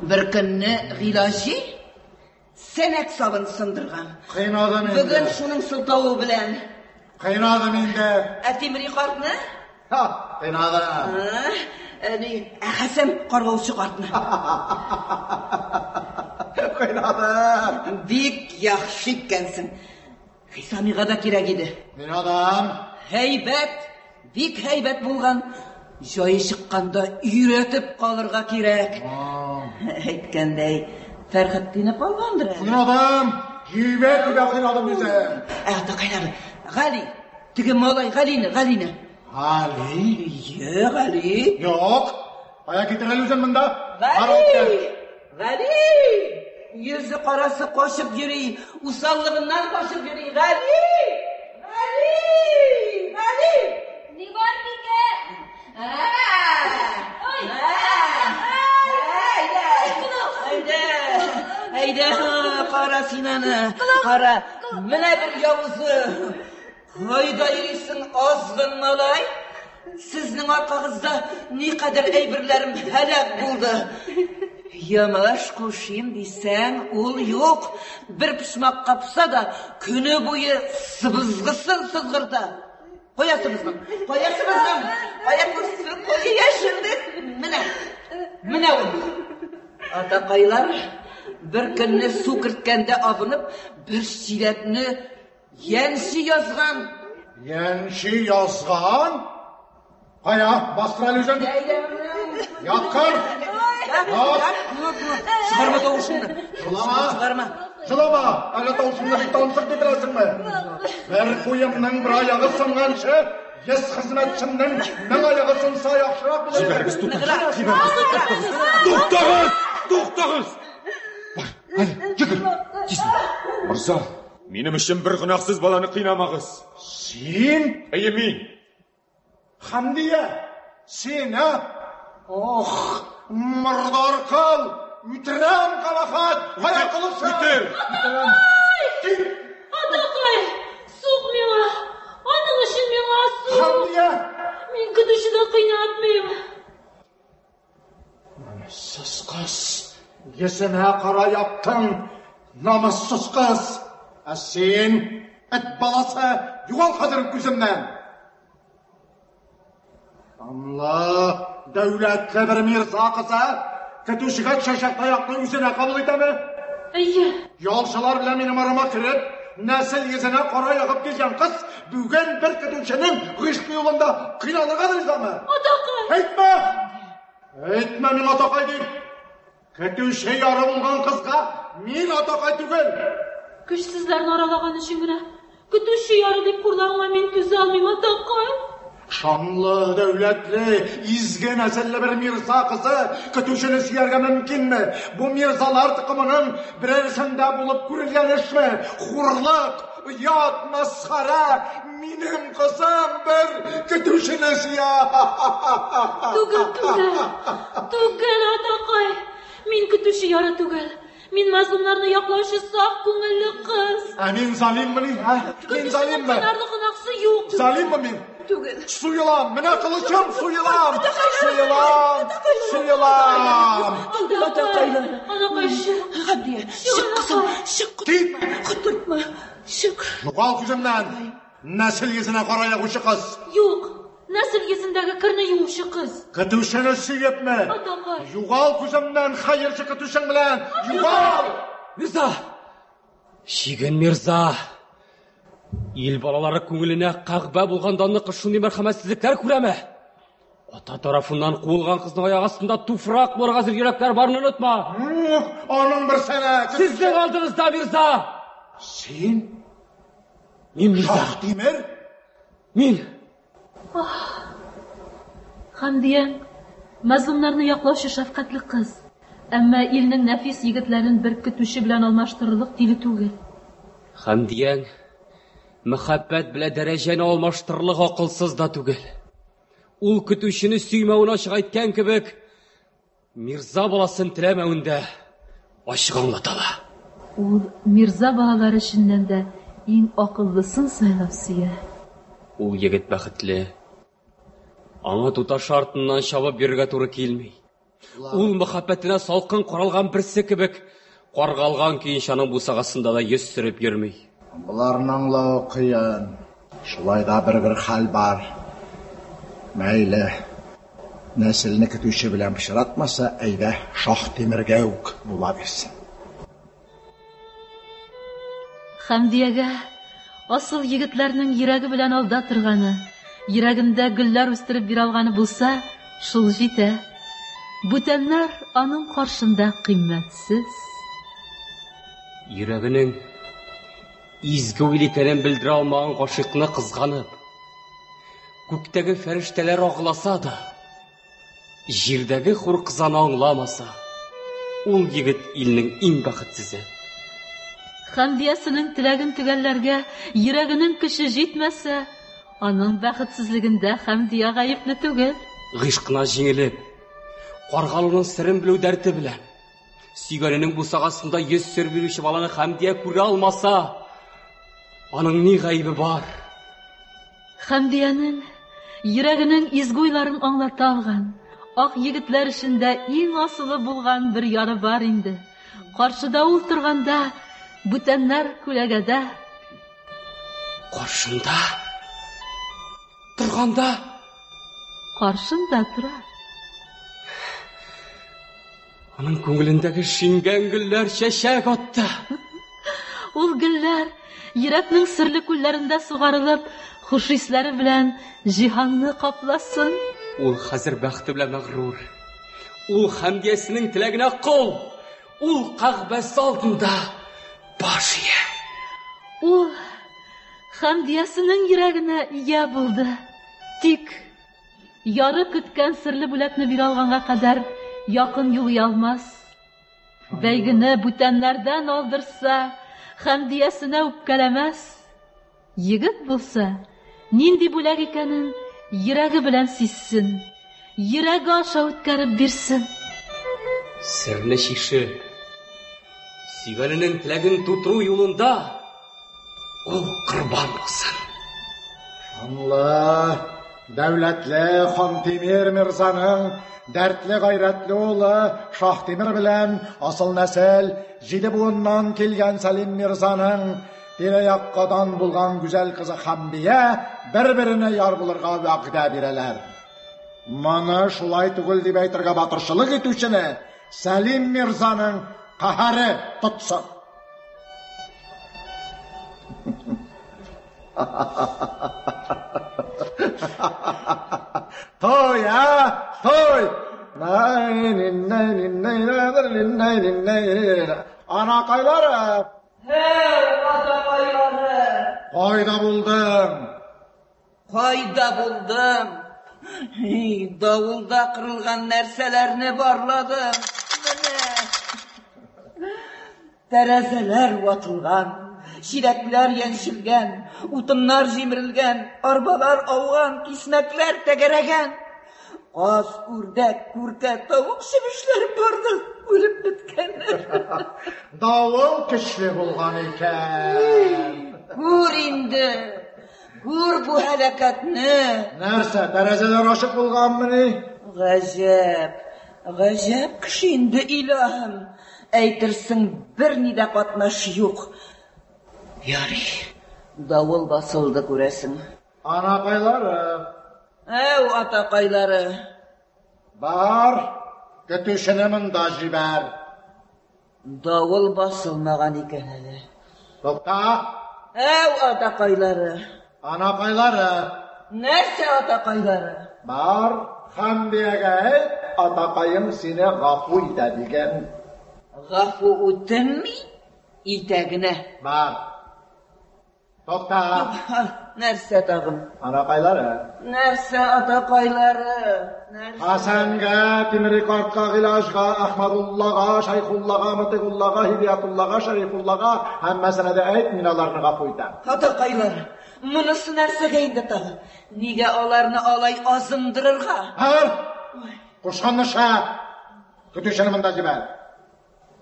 J: Бер көнне Гыйлаҗи сәнәк сабын сындырган.
F: Кыйнадым инде.
J: Бүген шуның сылтавы белән.
F: Кыйнадым инде.
J: Ә Тимри картны?
F: Ха, кыйнадым.
J: Әни, ә Хәсән каргаучы картны.
F: Кыйнадым.
J: Бик яхшы иткәнсең. Хисамига да кирәк иде.
F: Кыйнадым.
J: Һәйбәт, бик һәйбәт булган. Җае чыкканда өйрәтеп калырга кирәк. Әйткәндәй, Фәрхетдине калгандыр әле.
F: Кыйнадым! Җибәр-җибәр кыйнадым үзен.
J: Ә, атакайлар, Гали, теге малай Галине, Галине.
F: Гали?
J: Ие, Гали.
F: Юк. Кая китер әле үзен монда?
J: Гали! Гали! Йөзе карасы качып йөри, усаллыгыннан качып йөри. Гали! Гали! Гали!
C: Ни бар, бикә?
J: Әйдә, әйдә, кара син аны, кара. Менә бер явызы. Кайда йөрисең, азгын малай? Сезнең аркагызда никадәр әйберләрем һәлак булды. Йомыш кушыйм дисәң, ул юк. Бер почмакка поса да, көне буе сыбызгысын сызгырта. Кая сыбызгың? Кая сыбызгың? Кая күрсен, кая яшердең? Менә, менә ул. Атакайлар бер көнне су керткәндә абынып, бер чиләкне янчи язган.
F: Янчи язган? Кая, бастыр әле үзен. Яткыр.
J: Чыгарма тавышыңны.
F: Жылама.
J: Чыгарма.
F: Жылама. Әллә тавышыңны бик тансык дип беләсеңме? Бер куемның бер аягы сынганчы, 100 хезмәтчемнең 1000 аягы сынса яхшырак булыр.
D: Җибәрегез, туктагыз. Җибәрегез, туктагыз. Туктагыз! Туктагыз! Бар, әле, йөгер. Тиз бул. Морза, минем өчен бер гөнаһсыз баланы кыйнамагыз.
F: Син?
D: Әйе, мин.
F: Хәмдия, син, ә? Ох, мордар кыл! Үтерәм, кабахат! Кая кылычың?
D: Үтер!
F: Үтерәм. Син!
H: Атакай, сук миңа! Аның өчен миңа сук!
F: Хәмдия!
H: Мин көтүчене кыйнатмыйм.
F: Намуссыз кыз! Йөземә кара яптың, намуссыз кыз! Ә син, эт баласы, югал хәзер күземнән! Данлы, дәүләтле бер мирза кызы көтүчегә төшәчәк таякны үзенә кабул итәме?
H: Әйе.
F: Ялчылар белән минем арама кереп, нәсел йөзенә кара ягып килгән кыз бүген бер көтүченең гыйшкы юлында кыйналырга ризамы?
H: Атакай!
F: Әйтмә! Әйтмә миңа атакай дип! Көтүче яры булган кызга мин атакай түгел!
H: Көчсезләрне аралаган өчен генә көтүче яры дип хурлавыңа мин түзә алмыйм, атакай!
F: Шанлы, дәүләтле, изге нәселле бер мирза кызы көтүчене сөяргә мөмкинме? Бу мирзалар токымының берәрсендә булып күрелгән эшме? Хурлык, оят, мәсхәрә! Минем кызым бер көтүчене сөя!
H: Түгел, түгел! Түгел, атакай! Мин көтүче яры түгел. Мин мазлумнарны яклаучы саф күңелле кыз.
F: Ә мин залиммыни, ә? Мин залиммы?
H: Кыйнарлык гөнаһсы юк.
F: Залиммы мин?
J: Түгел.
F: Суелам, менә кылычым, суелам! Суелам! Суелам!
J: Атакайлар.
H: Анакай, чык.
J: Хәмдия, чык кызым, чык.
F: Кит!
J: Котыртма, чык.
F: Югал күземнән! Нәсел йөзенә кара ягучы кыз!
H: Юк, нәсел йөзендәге керне юучы кыз.
F: Көтүчене сөепме?
H: Атакай.
F: Югал күземнән, хәерче көтүчең белән! Югал!
G: Мирза! Чиген Мирза! Ил балалары күңеленә кәгъбә булган данлы шундый мәрхәмәтсезлекләр күрәме? Ата тарафыннан куылган кызның аяк астында туфрак булырга әзер йөрәкләр барын онытма.
F: Аның берсенә!
G: Сезнең алдыгызда, Мирза!
F: Син?
G: Мин Мирза.
F: Шаһтимер?
G: Мин.
H: Хәмдия, мазлумнарны яклаучы шәфкатьле кыз. Әмма илнең нәфис егетләрен бер көтүче белән алмаштырырлык тиле түгел.
G: Хәмдияң мәхәббәт белән дәрәҗәне алмаштырырлык акылсыз да түгел. Ул көтүчене сөймәвен ачык әйткән кебек, Мирза баласын теләмәвен дә ачык аңлата ала.
H: Ул Мирза балалары эченнән дә иң акыллысын сайлап сөя.
G: Ул егет бәхетле. Аңа туташ артыннан чабып йөрергә туры килми. Ул мәхәббәтенә салкын каралган берсе кебек, каргалган көенчә аның бусагасында да йөз сөреп йөрми.
F: Боларны аңлавы кыен. Шулай да бер-бер хәл бар. Мәйле, нәселне көтүче белән пычратмаса, әйдә, Шаһтимергә үк була бирсен.
H: Хәмдиягә асыл егетләрнең йөрәге белән алда торганы, йөрәгендә гөлләр үстереп бирә алганы булса, шул җитә. Бүтәннәр аның каршында кыйммәтсез.
G: Йөрәгенең изге уйл икәнен белдерә алмаган гашыйкны кызганып, күктәге фәрештәләр агъласа да, җирдәге хур кызаны аңламаса, ул егет илнең иң бәхетсезе.
H: Хәмдиясенең теләген төгәлләргә йөрәгенең көче җитмәсә, аның бәхетсезлегендә Хәмдия гаепле түгел.
G: Гыйшкына җиңелеп, каргалуның серен белү дәрте белән, сөйгәненең бусагасында йөз сер бирүче баланы Хәмдия күрә алмаса, аның ни гаебе бар?
H: Хәмдиянең йөрәгенең изге уйларын аңлата алган, ак егетләр эчендә иң асылы булган бер яры бар инде. Каршыда ул торганда, бүтәннәр күләгәдә.
G: Каршында торганда?
H: Каршында тора.
G: Аның күңелендәге шиңгән гөлләр чәчәк атты.
H: Ул гөлләр йөрәкнең серле күлләрендә сугарылып, хуш исләре белән җиһанны капласын.
G: Ул хәзер бәхте белән мәгърур. Ул Хәмдиясенең теләгенә кол. Ул Кәгъбәсе алдында баш ия.
H: Ул Хәмдиясенең йөрәгенә ия булды. Тик Яры көткән серле бүләкне бирә алганга кадәр якын юлый алмас. Бәйгене бүтәннәрдән алдырса, Хәмдиясенә үпкәләмәс. Егет булса, нинди бүләк икәнен йөрәге белән сизсен, йөрәге аша үткәреп бирсен.
G: Серне чишеп, сөйгәненең теләген тутыру юлында Ул корбан булсын.
K: Шанлы, дәүләтле Хантимир мирзаның дәртле гайрәтле улы Шаһтимир белән асыл нәсел җиде буыннан килгән Сәлим мирзаның тирә-якка дан булган гүзәл кызы Хәмдия бер-беренә яр булырга вәгъдә бирәләр. Моны шулай түгел дип әйтергә батырчылык итүчене Сәлим мирзаның каһәре тотсын. Той, а? Той! Анакайлары!
J: Һәй, атакайлары!
K: Кайда булдың?
J: Кайда булдым? Давылда кырылган нәрсәләрне барладым. Менә. Тәрәзәләр ватылган, чиләкләр яньчелгән, утыннар җимерелгән, арбалар ауган, кисмәкләр тәгәрәгән. Каз, үрдәк, күркә, тавык, чебешләр бар да үлеп беткәннәр.
K: Давыл көчле булган икән.
J: Күр инде, күр бу һәлакәтне.
K: Нәрсә, тәрәзәләр ачык булганмыни?
J: Гаҗәп, гаҗәп кеше инде, илаһым. Әйтерсең, берни дә катнаш юк. Ярый, давыл басылды, күрәсең.
K: Анакайлары.
J: Әү, атакайлары.
K: Бар, көтүчене монда җибәр.
J: Давыл басылмаган икән әле.
K: Тукта.
J: Әү, атакайлары.
K: Анакайлары.
J: Нәрсә атакайлары?
K: Бар, Хәмдиягә әйт, атакаең сине гафу итә диген.
J: Гафу үтенми, итә генә.
K: Бар. Тукта!
J: Нәрсә тагын?
K: Анакайлары.
J: Нәрсә атакайлары? Нәрсә?
K: Хәсәнгә, Тимери картка, Гыйлаҗга, Әхмәдуллага, Шәйхуллага, Мотыйгуллага, Һидиятуллага, Шәрифуллага һәммәсенә дә әйт, мин аларны гафу итәм.
J: Атакайлары, монысы нәрсәгә инде тагын? Нигә аларны алай азындырырга?
K: Бар! Кушканны эшлә! Көтүчене монда җибәр.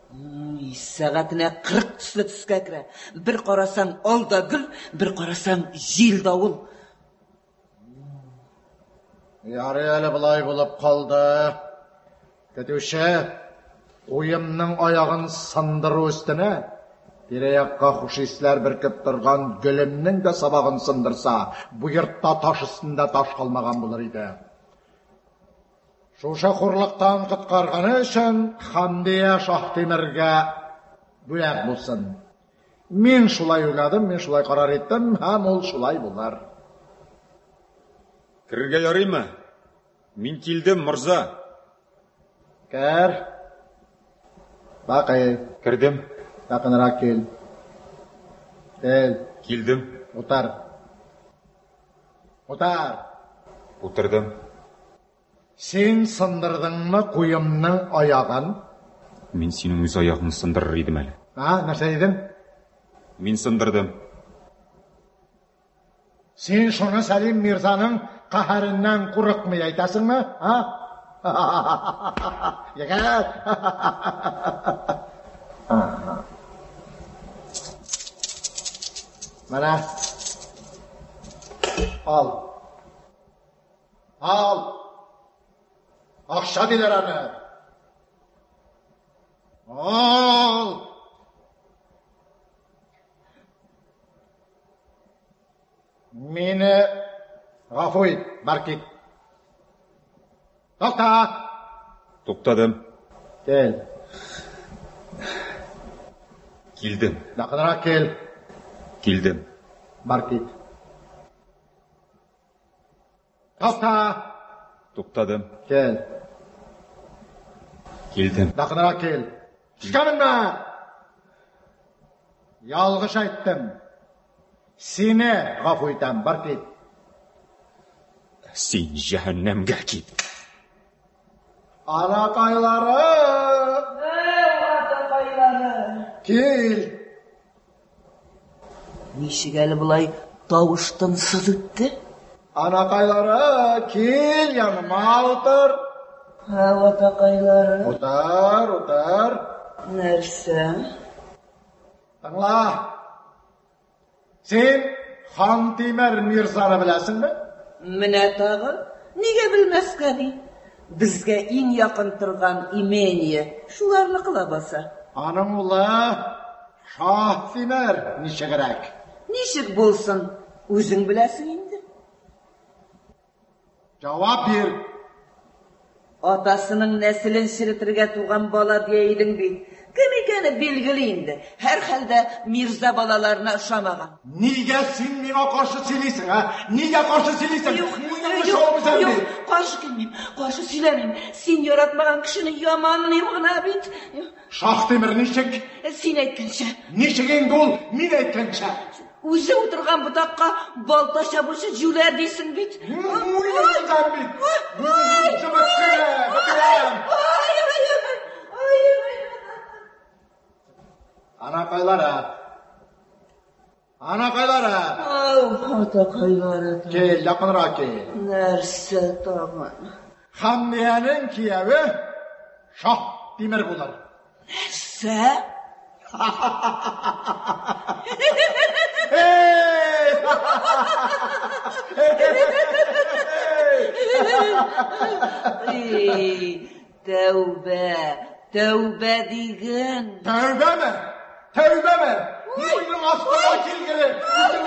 J: Уй, сәгатенә 40 төсле төскә керә. Бер карасаң, ал да гөл, бер карасаң, җил давыл.
K: Ярый әле болай булып калды. Көтүче, уемның аягын сындыру өстенә, тирә-якка хуш исләр бөркеп торган гөлемнең дә сабагын сындырса, бу йортта таш өстендә таш калмаган булыр иде. Шушы хурлыктан коткарганы өчен Хәмдия Шаһтимергә бүләк булсын. Мин шулай уйладым, мин шулай карар иттем, һәм ул шулай булыр.
D: Керергә ярыймы? Мин килдем, морза.
K: Кер. Бакый.
D: Кердем.
K: Якынрак кил. Кил.
D: Килдем.
K: Утыр. Утыр.
D: Утырдым.
K: Син сындырдыңмы куемның аягын?
D: Мин синең үз аягыңны сындырыр идем әле.
K: А, нәрсә дидең?
D: Мин сындырдым.
K: Син шуны Сәлим мирзаның каһәреннән курыкмый әйтәсеңме? А? Егет! Менә. Ал. Ал. Акча диләр аны. Ал. Мине гафу ит, бар кит. Тукта!
D: Туктадым.
K: Кил.
D: Килдем.
K: Якынрак кил.
D: Килдем.
K: Бар кит. Тукта!
D: Туктадым.
K: Кил.
D: Килдем.
K: Якынрак кил. Өскә менмә! Ялгыш әйттем. Сине гафу итәм, бар кит.
D: Син җәһәннәмгә кит.
K: Анакайлары!
J: Атакайлары!
K: Кил!
J: Ничек әле болай тавыш тынсыз үтте?
K: Анакайлары, кил яныма утыр.
J: Ә, атакайлары.
K: Утыр, утыр.
J: Нәрсә?
K: Тыңла. Син Хантимер мирзаны беләсеңме?
J: Менә тагы, нигә белмәскә ди? Безгә иң якын торган имение шуларныкы лабаса.
K: Аның улы Шаһтимер ничегрәк?
J: Ничек булсын, үзең беләсең инде.
K: Җавап бир.
J: Атасының нәселен черетергә туган бала дия идең бит. Кем икәне билгеле инде. Һәрхәлдә мирза балаларына ошамаган.
K: Нигә син миңа каршы сөйлисең, ә? Нигә каршы сөйлисең?
J: Юк,
K: Муеныңны
J: юк,
K: чабып өзәм
J: юк,
K: бит.
J: каршы килмим, каршы сөйләмим. Син яратмаган кешене яманлыйм гына бит.
K: Шаһтимер ничек?
J: Син әйткәнчә.
K: Ничек инде ул мин әйткәнчә?
J: Үзе утырган ботакка балта чабучы җүләр дисең бит.
K: Муеныңны өзәм бит. Муеныңны бетерәм, бетерәм. Анакайлары. Анакайлары.
J: Ау, атакайлары.
K: Кил, якынрак кил.
J: Нәрсә тагын?
K: Хәмдиянең кияве Шаһтимер булыр.
J: Нәрсә? Эй, тәүбә, тәүбә диген.
K: Тәүбәме? Тәүбәме? Муеның астына килгере. Үтерәм.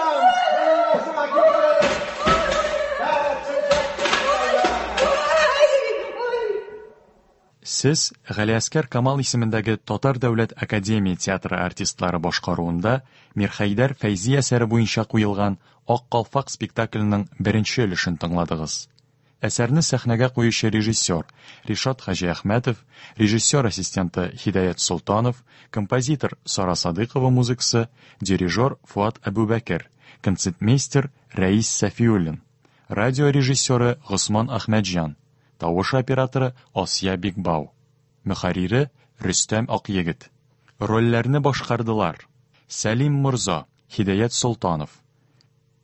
K: Муеның астына килгере.
A: Сез Галиәскәр Камал исемендәге Татар дәүләт академия театры артистлары башкаруында Мирхәйдәр Фәйзи әсәре буенча куелган Ак калфак спектакленең беренче өлешен тыңладыгыз. Әсәрне сәхнәгә куючы режиссер Ришат Хаҗиәхмәтов, режиссер ассистенты Һидаят Солтанов, композитор Сара Садыйкова музыкасы, дирижер Фуат Әбүбәкер, концертмейстер Рәис Сәфиуллин, радио режиссеры Госман Әхмәтҗан, тавыш операторы Асия Бикбау, мөхәррире Рөстәм Акъегет. Рольләрне башкардылар: Сәлим морза, Һидаят Солтанов,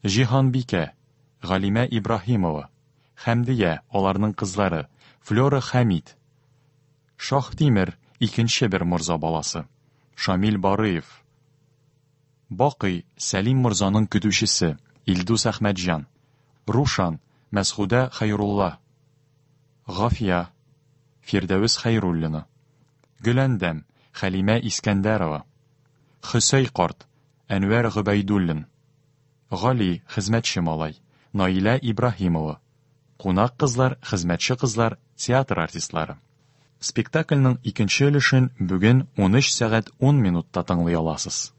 A: Җиһанбикә, Галимә Ибраһимова, Хәмдия, аларның кызлары, Флера Хәмид, Шаһтимер, икенче бер морза баласы, Шамил Барыев, Бакый, Сәлим морзаның көтүчесе, Илдус Әхмәтҗан, Рушан, Мәсгудә Хәйрулла, Гафия, Фирдәвес Хәйруллина, Гөләндәм, Хәлимә Искәндәрова, Хөсәй карт, Әнвәр Гобәйдуллин, Гали, хезмәтче малай, Наилә Ибраһимова, кунак кызлар, хезмәтче кызлар, театр артистлары. Спектакльнең икенче өлешен бүген 13 сәгать 10 минутта тыңлый аласыз.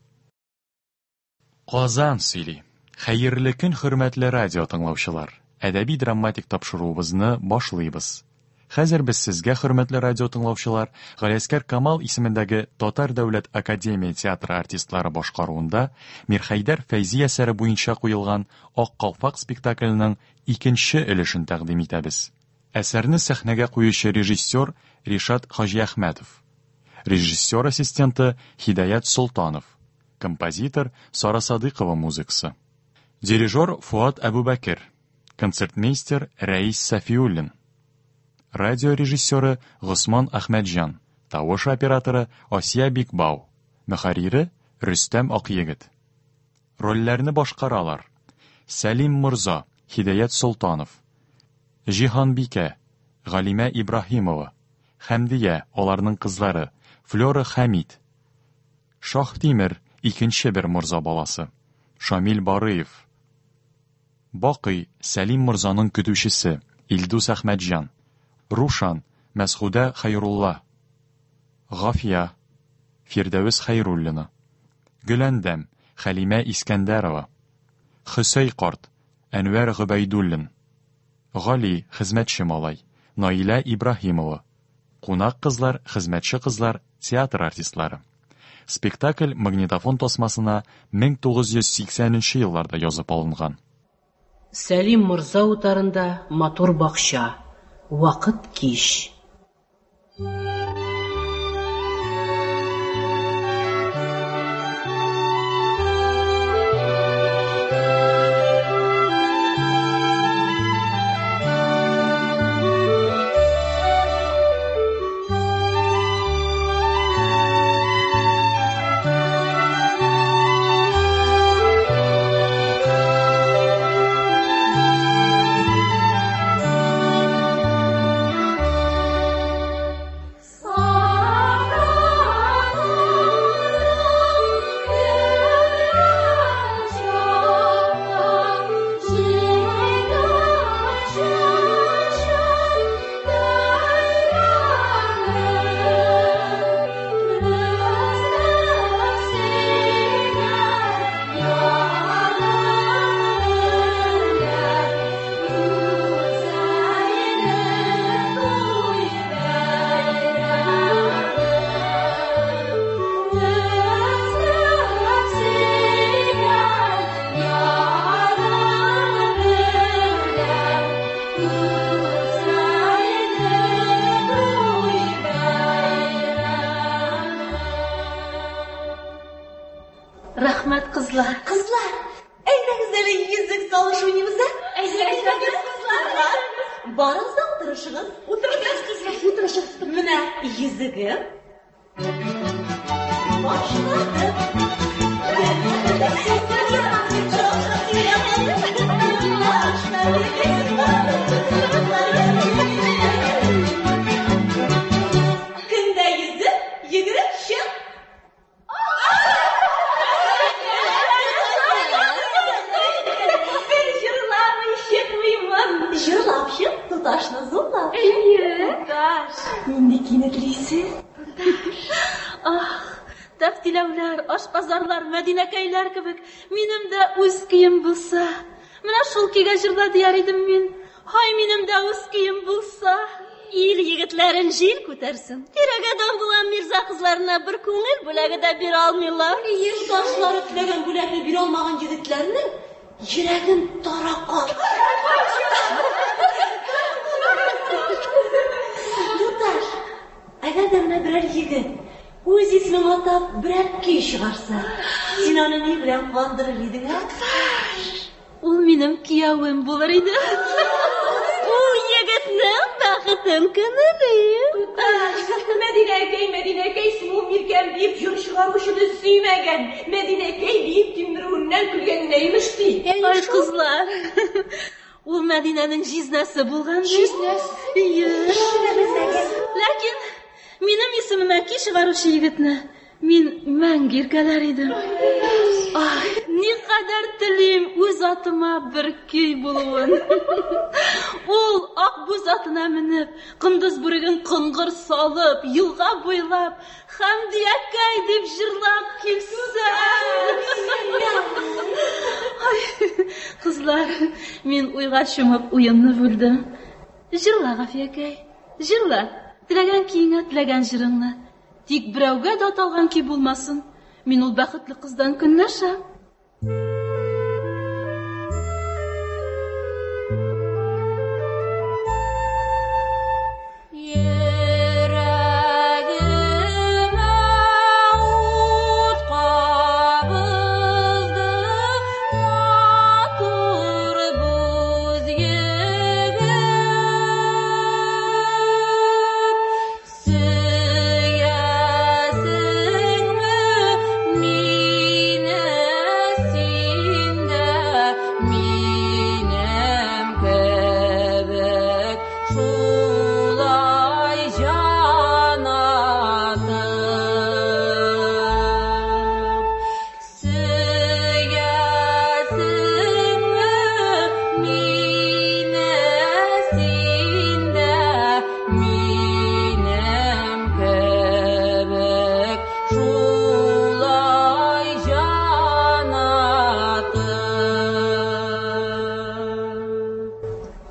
A: Казан сөйли. Хәерле көн, хөрмәтле радио тыңлаучылар. әдәби-драматик тапшыруыбызны башлыйбыз. Хәзер без сезгә, хөрмәтле радио тыңлаучылар, Галиәскәр Камал исемендәге Татар дәүләт академия театры артистлары башкаруында Мирхәйдәр Фәйзи әсәре буенча куелган Ак калфак спектакленең икенче өлешен тәкъдим итәбез. Әсәрне сәхнәгә куючы режиссер Ришат Хаҗиәхмәтов. Режиссер ассистенты Һидаят Солтанов. Композитор Сара Садыйкова музыкасы. Дирижер Фуат Әбүбәкер. Концертмейстер Рәис Сафиуллин. Радио режиссеры Госман Әхмәтҗан. Тавыш операторы Асия Бикбау. Мөхәррире Рөстәм Акъегет. Рольләрне башкаралар: Сәлим морза, Һидаят Солтанов. Җиһанбикә, Галимә Ибраһимова. Хәмдия, аларның кызлары, Флера Хәмит. Шаһтимер, икенче бер морза баласы, Шамил Барыев. Бакый, Сәлим морзаның көтүчесе, Илдус Әхмәтҗан. Рушан, Мәсгудә Хәйрулла. Гафия, Фирдәвес Хәйруллина. Гөләндәм, Хәлимә Искәндәрова. Хөсәй карт, Әнвәр Гобәйдуллин. Гали, хезмәтче малай, Наилә Ибраһимова. Кунак кызлар, хезмәтче кызлар, театр артистлары. Спектакль магнитофон тасмасына 1980 нче елларда язып алынган.
B: Сәлим морза утарында матур бакча. Вакыт кич.
H: Рәхмәт, кызлар.
C: Кызлар, әйдәгез әле йөзек салыш уйныйбыз, ә? Әйдәгез, кызлар. Барыгыз да утырышыгыз. Утырыгыз, кызлар. Утырышыгыз. Менә йөзегем. Башладык. Көндә йөзеп, йөгереп чык. Бер җырламый чыкмыймын. Җырлап чык, туташны зурлап.
H: Әйе. Туташ.
C: Нинди көйне телисез?
H: Ах, тәфтиләүләр, ашказарлар, мәдинәкәйләр кебек, минем дә үз көем булса. Менә шул көйгә җырла дияр идем мин. Һай, минем дә үз көем булса.
C: Ил егетләрен җил күтәрсен. Тирәгәдән булган мирза кызларына бер күңел бүләге дә бирә алмыйлар. Туташлары теләгән бүләкне бирә алмаган егетләрнең йөрәген таракан. Туташ, әгәр дә менә берәр егет үз исемен атап берәр көй чыгарса, син аны ни белән куандырыр идең, ә?
H: Ул минем киявем булыр иде.
C: Ул егетнең бәхетен кенелим.
I: Мәдинәкәй, Мәдинәкәй, сылу миркәм диеп җыр чыгаручыны сөймәгән. Мәдинәкәй диеп тимерүеннән көлгәненә имеш ди.
H: Ай, кызлар. Ул Мәдинәнең җизнәсе булган бит.
E: Җизнәсе?
H: Ие. Ләкин минем исемемә көй чыгаручы егетне мин мәңге иркәләр идем. Ай, никадәр телим үз атыма бер көй булуын. Ул акбүз атына менеп, кондыз бүреген коңгыр салып, елга буйлап, Хәмдиякәй дип җырлап килсә. Ай, кызлар. кызлар, мин уйга чумып уенны бүлдем. Җырла, Гафиякәй, җырла. Теләгән көеңә, теләгән җырыңны. Тик берәүгә дә аталган көй булмасын. Мин ул бәхетле кыздан көнләшәм.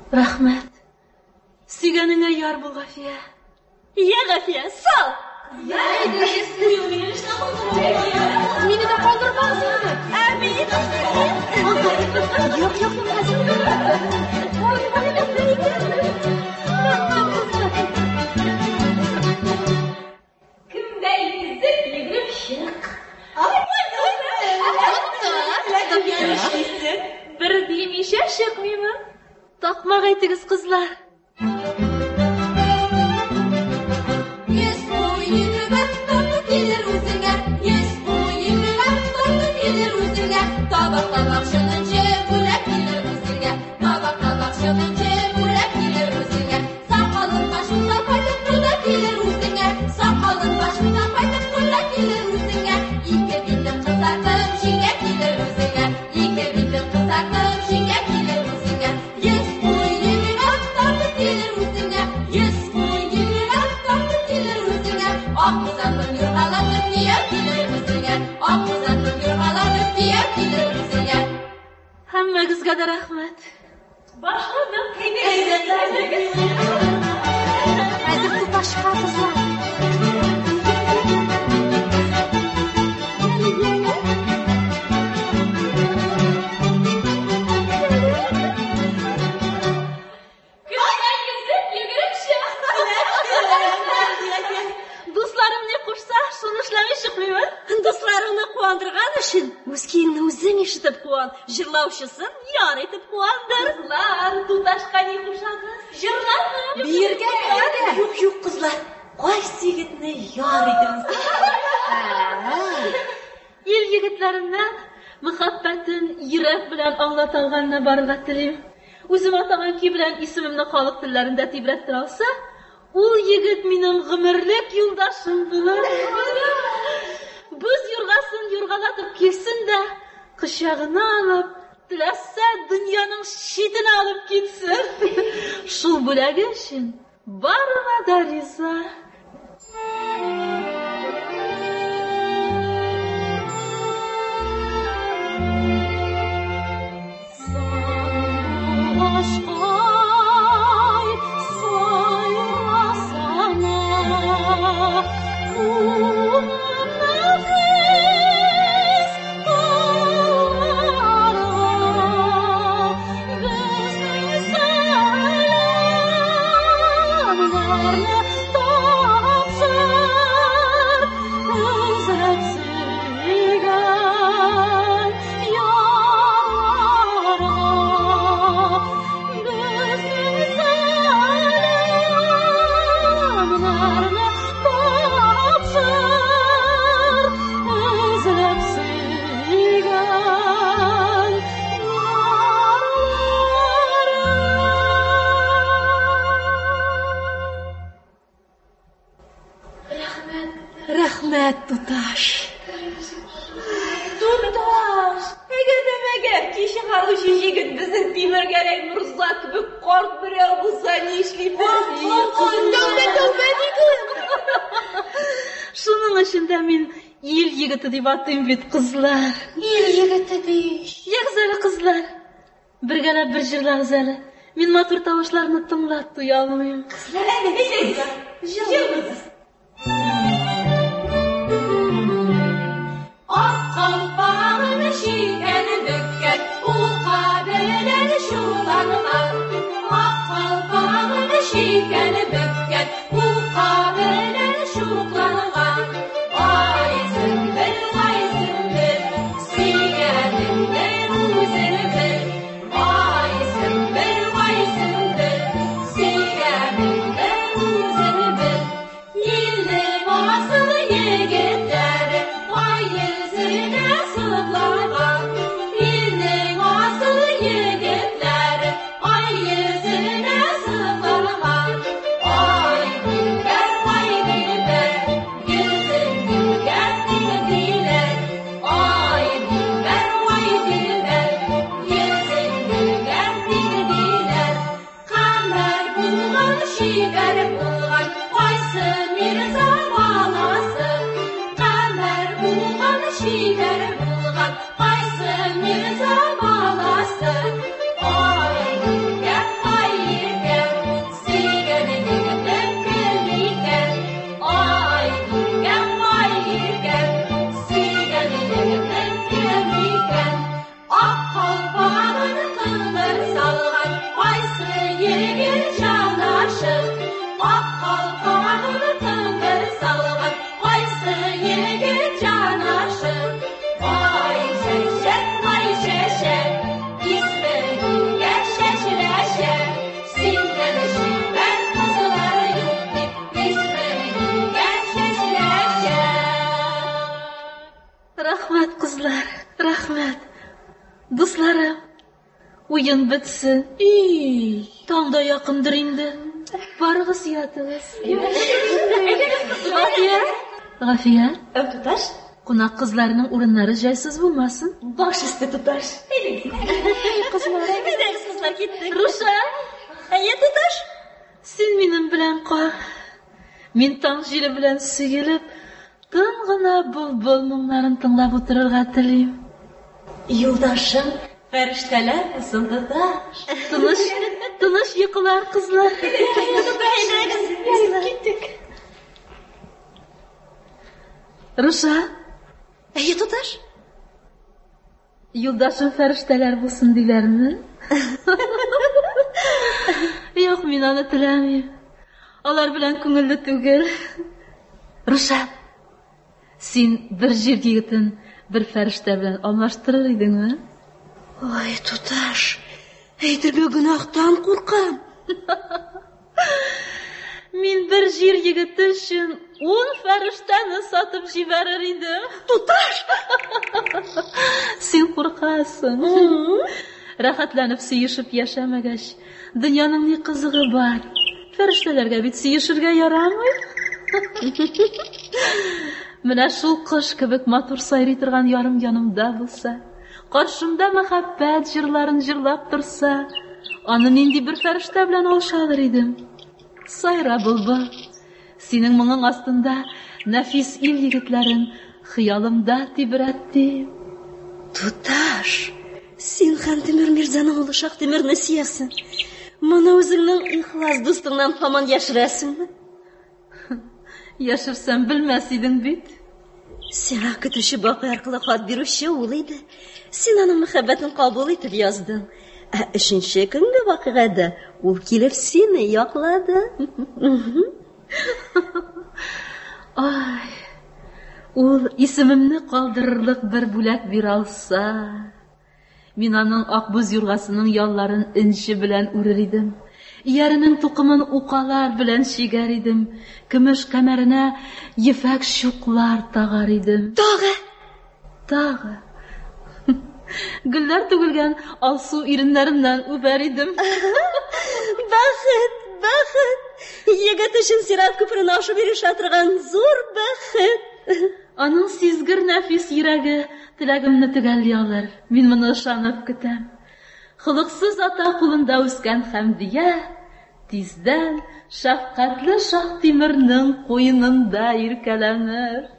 H: Рәхмәт. Сөйгәнеңә яр бул, Гафия.
C: Я, Гафия, сал!
I: Мине дә калдырмагыз инде.
C: Ә мине дә
I: Юк, юк, хәзер.
C: Кемдә йөзек йөгереп чык.
H: Бер димичә чыкмыймы? Такмак әйтегез, кызлар.
L: Йөз куй йөгереп тартып килер үзеңә, йөз куй йөгереп тартып килер үзеңә, табак-табак чынынчы бүләк килер үзеңә, табак-табак чынынчы бүләк килер үзеңә, сакалын башыңнан кайтып куда килер үзеңә, сакалын башыңнан кайтып куда килер үзеңә, ике битен кызартып җиңгә килер үзеңә, ике битен кызартып җиңгә килер үзеңә, йөз куй йөгереп тартып килер үзеңә, йөз куй йөгереп тартып килер үзеңә, ак озатып юргалатып кияү килер үзеңә, ак озатып юргалатып кияү килер үзеңә.
H: Һәммәгезгә дә рәхмәт.
C: Башладык.
E: Хәзер туташка, кызлар.
H: Кемдә йөзек йөгереп чык. Дусларым ни кушса, шуны эшләми чыкмыймы?
C: Дусларыңны куандырган өчен үз көеңне үзең ишетеп куан, җырлаучысын яр итеп куандыр.
H: Кызлар, туташка ни кушасыз? Җырлармы?
E: Биергә, биергә.
C: Юк, юк, кызлар. Кайсы егетне яр итәбез?
H: Ил егетләреннән мәхәббәтен йөрәк белән аңлата алганына барырга телим. Үзем атаган көй белән исемемне халык телләрендә тибрәттерә алса, ул егет минем гомерлек юлдашым булыр. Боз юргасын юргалатып килсен дә, кочагына алып, теләсә дөньяның читенә алып китсен. Шул бүләге өчен барына да риза.
L: Сандугачкай сайрасана, нәфис талларга безнең сәламнәрне тапшыр, өзеп сөйгән ярларга безнең сәламнәрне тапшыр, өзеп сөйгән ярларга.
C: Рәхмәт, туташ. Туташ, әгәр дә мәгәр ки чыгаручы егет безнең Тимергәрәй морза кебек карт берәү булса нишлибез? Тәүбә, тәүбә дидем.
H: Шуның өчен дә мин ил егете дип атыйм бит, кызлар.
E: Ил егете ди.
H: Ягез әле, кызлар. Бергәләп бер җырлагыз әле. Мин матур тавышларны тыңлап туя алмыйм.
I: Кызлар, әйдәгез, җырлыйбыз.
L: Ак калфагын чикән бөккән, ука белән чуланган. Ак калфагын чикән бөккән, ука белән чукланган. Ай, сөмбел, ай, сөмбел, сөйгәнеңне үзең бел. Ай, сөмбел, ай, сөмбел, сөйгәнеңне үзең бел. Илнең асыл егетләре ай йөзенә сокланган. Илнең асыл егетләре ай йөзенә сокланган. Ай, дилбәр, ай, дилбәр, йөзең дилгәр диләр. Ай, дилбәр, ай, дилбәр, йөзең дилгәр диләр. Камәр булган, чибәр булган, кайсы мирза баласы? Камәр булган, чибәр булган, кайсы мирза баласы? Ай, иркәм, ай, иркәм, сөйгән егетем кем икән? Ай, иркәм, ай, иркәм, сөйгән егетем кем икән? Ак калфагын кыңгыр салган, кайсы егет җанашым? Ак калфагын кыңгыр салган, кайсы егет җанашым? Ай, чәчәк, ай, чәчәк, исме гөлгә чәчрәчәк. Синнән чибәр кызлар юк дип, исме гөлгә чәчрәчәк.
H: Рәхмәт, кызлар, рәхмәт. Дусларым, уен бетсен. И, таң да якындыр инде. Барыгыз ятыгыз. Гафия, Гафия.
C: Әү, туташ.
H: Кунак кызларның урыннары җайсыз булмасын.
C: Баш өсте, туташ.
H: Кызлар.
C: Әйдәгез, кызлар, киттек.
H: Рушан.
C: Әйе, туташ.
H: Син минем белән кал. Мин таң җиле белән сөелеп, тын гына былбыл моңнарын тыңлап утырырга телим.
C: Юлдашың фәрештәләр булсын, туташ.
H: Тыныч, тыныч йокылар, кызлар.
C: Әйдәгез, кызлар.
H: Киттек. Рушан.
C: Әйе, туташ.
H: Юлдашың фәрештәләр булсын диләрме? Юк, мин аны теләмим. Алар белән күңелле түгел. Рушан, син бер җир егетен бер фәрештә белән алмаштырыр идеңме?
C: Ой, туташ, әйтергә гөнаһтан куркам.
H: Мин бер җир егете өчен ун фәрештәне сатып җибәрер идем.
C: Туташ!
H: Син куркасың. Рәхәтләнеп сөешеп яшәмәгәч, дөньяның ни кызыгы бар? Фәрештәләргә бит сөешергә ярамый. Менә шул кош кебек матур сайрый торган ярым янымда булса, каршымда мәхәббәт җырларын җырлап торса, аны нинди бер фәрештә белән алыша алыр идем? Сайра, былбыл, синең моңың астында нәфис ил егетләрен хыялымда тибрәттем.
C: Туташ, син Хантимер мирзаның улы Шахтимерне сөясең. Моны үзеңнең ихлас дустыңнан һаман яшерәсеңме?
H: Яшерсәм белмәс идең бит.
C: Сиңа көтүче Бакый аркылы хат бирүче ул иде. Син аның мәхәббәтен кабул итеп яздың. Ә өченче көнге вакыйгада ул килеп сине яклады.
H: Ай, ул исемемне калдырырлык бер бүләк бирә алса, мин аның акбүз юргасының ялларын энҗе белән үрер идем. Ияренең тукымын укалар белән чигәр идем. Көмеш кәмәренә ефәк чуклар тагар идем.
C: Тагы?
H: Тагы. Гөлләр түгелгән алсу иреннәреннән үбәр идем.
C: Бәхет, бәхет! Егет өчен сират күперен ашып ирешә торган зур бәхет!
H: Аның сизгер нәфис йөрәге теләгемне төгәлли алыр. Мин моны ышанып көтәм. Холыксыз ата кулында үскән Хәмдия тиздән шәфкатьле Шаһтимернең куенында иркәләнер.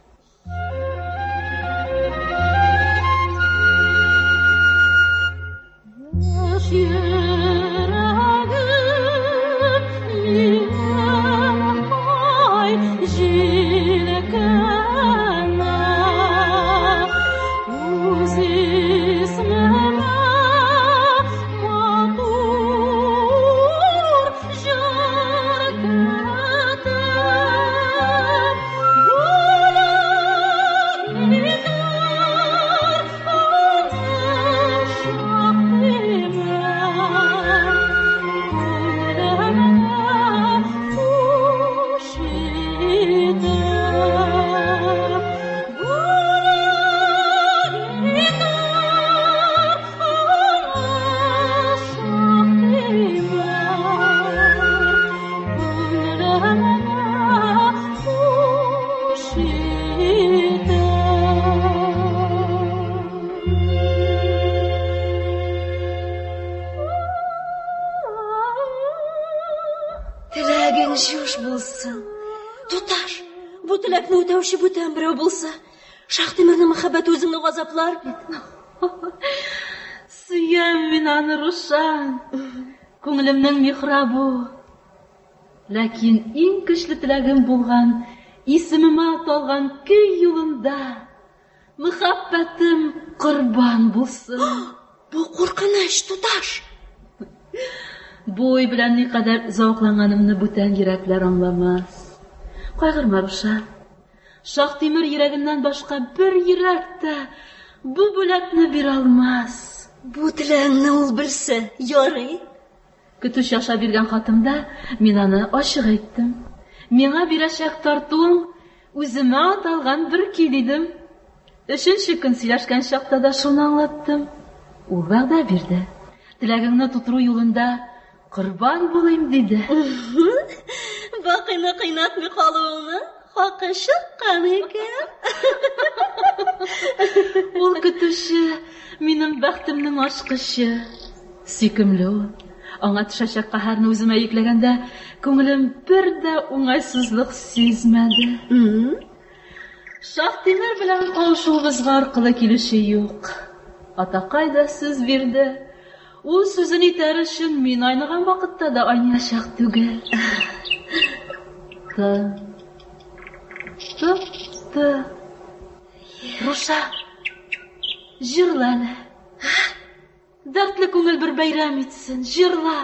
C: Теләүче бүтән берәү булса, Шаһтимернең мәхәббәте үзеңне газаплар бит.
H: Сөям мин аны, Рушан. Күңелемнең михрабы. Ләкин иң көчле теләгем булган, исемемә аталган көй юлында Мөхәббәтем корбан булсын.
C: Бу куркыныч, туташ!
H: Бу уй белән никадәр зәвыкланганымны бүтән йөрәкләр аңламас. Кайгырма, Рушан. Шахтимер йөрәгеннән башка бер йөрәк тә бу бүләкне бирә алмас.
C: Бу теләгеңне ул белсә, ярый.
H: Көтүче аша биргән хатымда мин аны ачык әйттем. Миңа бирәчәк тартуың үземә аталган бер көй, дидем. Өченче көн сөйләшкән чакта да шуны аңлаттым. Ул вәгъдә бирде. Теләгеңне тутыру юлында корбан булыйм, диде.
C: Бакыйны кыйнатмый калуыңның хакы чыккан икән.
H: Ул көтүче минем бәхтемнең ачкычы. Сөйкемле ул. Аңа төшәчәк каһәрне үземә йөкләгәндә, күңелем бер дә уңайсызлык сизмәде. Шахтимер белән кавышуыбызга аркылы килүче юк. Атакай да сүз бирде. Ул сүзен итәр өчен мин айныган вакытта да айныячак түгел. Тын. Тып-тын. Руша, җырла әле. Дәртле күңел бер бәйрәм итсен, җырла!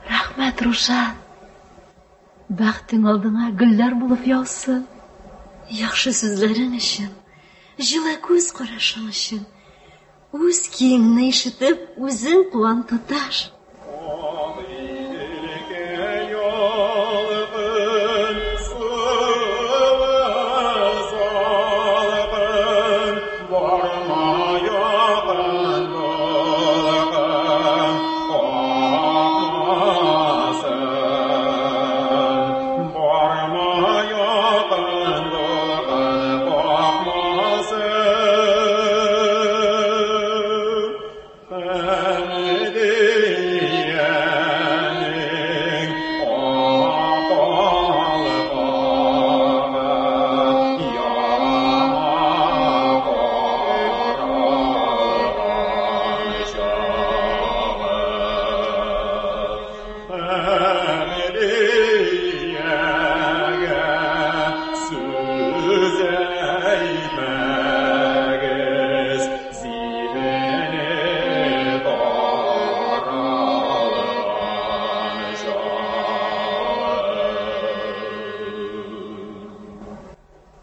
H: Рәхмәт, Рушан. Бәхтең алдыңа гөлләр булып яусын.
C: Яхшы сүзләрең өчен, җылы күз карашың өчен, үз киеңне ишетеп, үзең куан, туташ.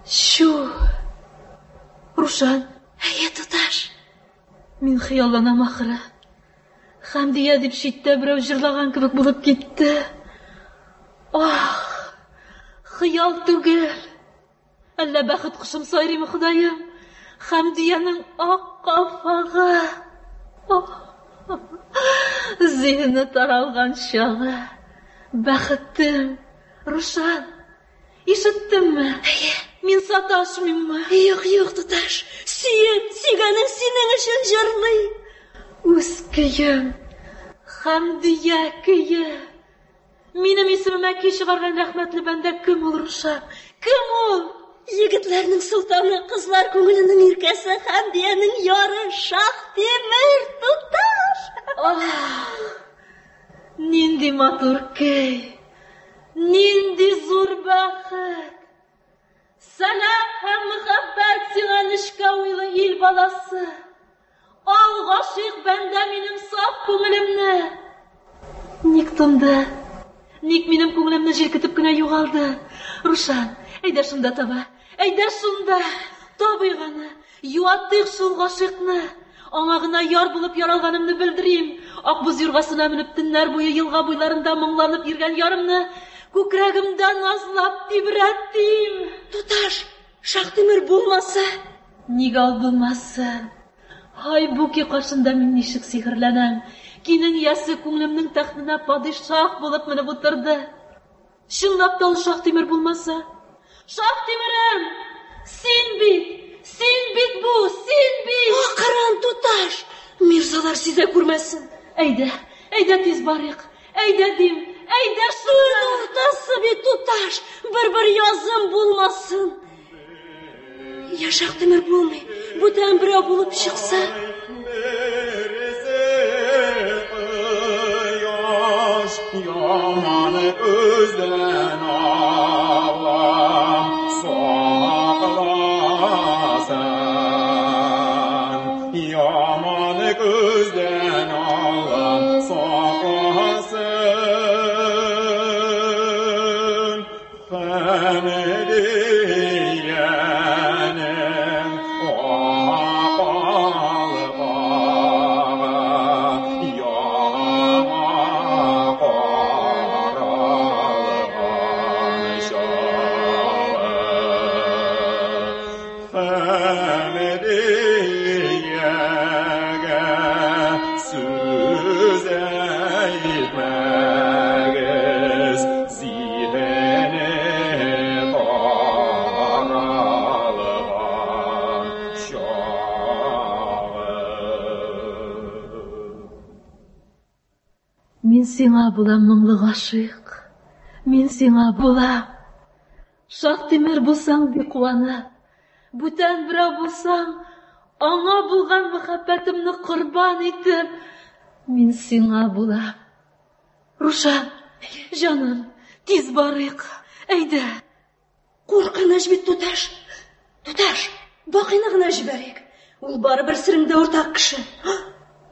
H: Чү! Рушан!
C: Әйе, туташ.
H: Мин хыялланам ахры. Хәмдия дип читтә берәү җырлаган кебек булып китте. Ах, хыял түгел. Әллә бәхет кошым сайрыймы, Ходаем? Хәмдиянең ак калфагы. Зиһене таралган чагы. Бәхетем, Рушан, ишеттеңме?
C: Әйе.
H: Мин саташмыйммы?
C: Юк, юк, туташ. Сөен, сөйгәнең синең өчен җырлый.
H: Үз көем, Хәмдия көе. Минем исемемә көй чыгарган рәхмәтле бәндә кем ул, Рушан? Кем ул?
C: Егетләрнең солтаны, кызлар күңеленең иркәсе, Хәмдиянең яры, Шахтимер туташ!
H: Ах, нинди матур көй! Нинди зур бәхет! Сәлам һәм мәхәббәт сиңа, нечкә уйлы ил баласы! Ал, гашыйк бәндә, минем саф күңелемне! Ник тынды? Ник минем күңелемне җилкетеп кенә югалды? Рушан, әйдә шунда таба, әйдә шунда! Табыйк аны, юатыйк шул гашыйкны! Аңа гына яр булып яралганымны белдерим. Акбүз юргасына менеп төннәр буе елга буйларында моңланып йөргән ярымны күкрәгемдә назлап тибрәтим.
C: Туташ, Шахтимер булмаса?
H: Нигә ул булмасын? Һай, бу ки каршында мин ничек сихерләнәм. Кинең иясе күңелемнең тәхтенә падишаһ булып менеп утырды. Чынлап та ул Шаһтимер булмаса? Шаһтимерем! Син бит! Син бит бу! Син бит!
C: Акрын, туташ! Мирзалар сизә күрмәсен.
H: Әйдә, әйдә тиз барыйк. Әйдә дим, әйдә шунда!
C: Төн уртасы бит, туташ! Бер-бер язым булмасын. Я Шаһтимер булмый, бүтән берәү булып чыкса?
D: Яман күздән Аллам сакласын. Яман күздән Аллам сакласын. Хәмдиянең ак калфагы яңа каралган чагы. Хәмдиягә сүз әйтмәгез, зиһене каралган чагы.
H: Мин сиңа булам моңлы гашыйк, мин сиңа булам. Шахтимер булсаң бик куанам. Бүтән берәү булсаң, аңа булган мәхәббәтемне корбан итеп, мин сиңа булам. Рушан, җаным, тиз барыйк. Әйдә.
C: Куркыныч бит, туташ. Туташ, Бакыйны гына җибәрик. Ул барыбер сереңдә уртак кеше.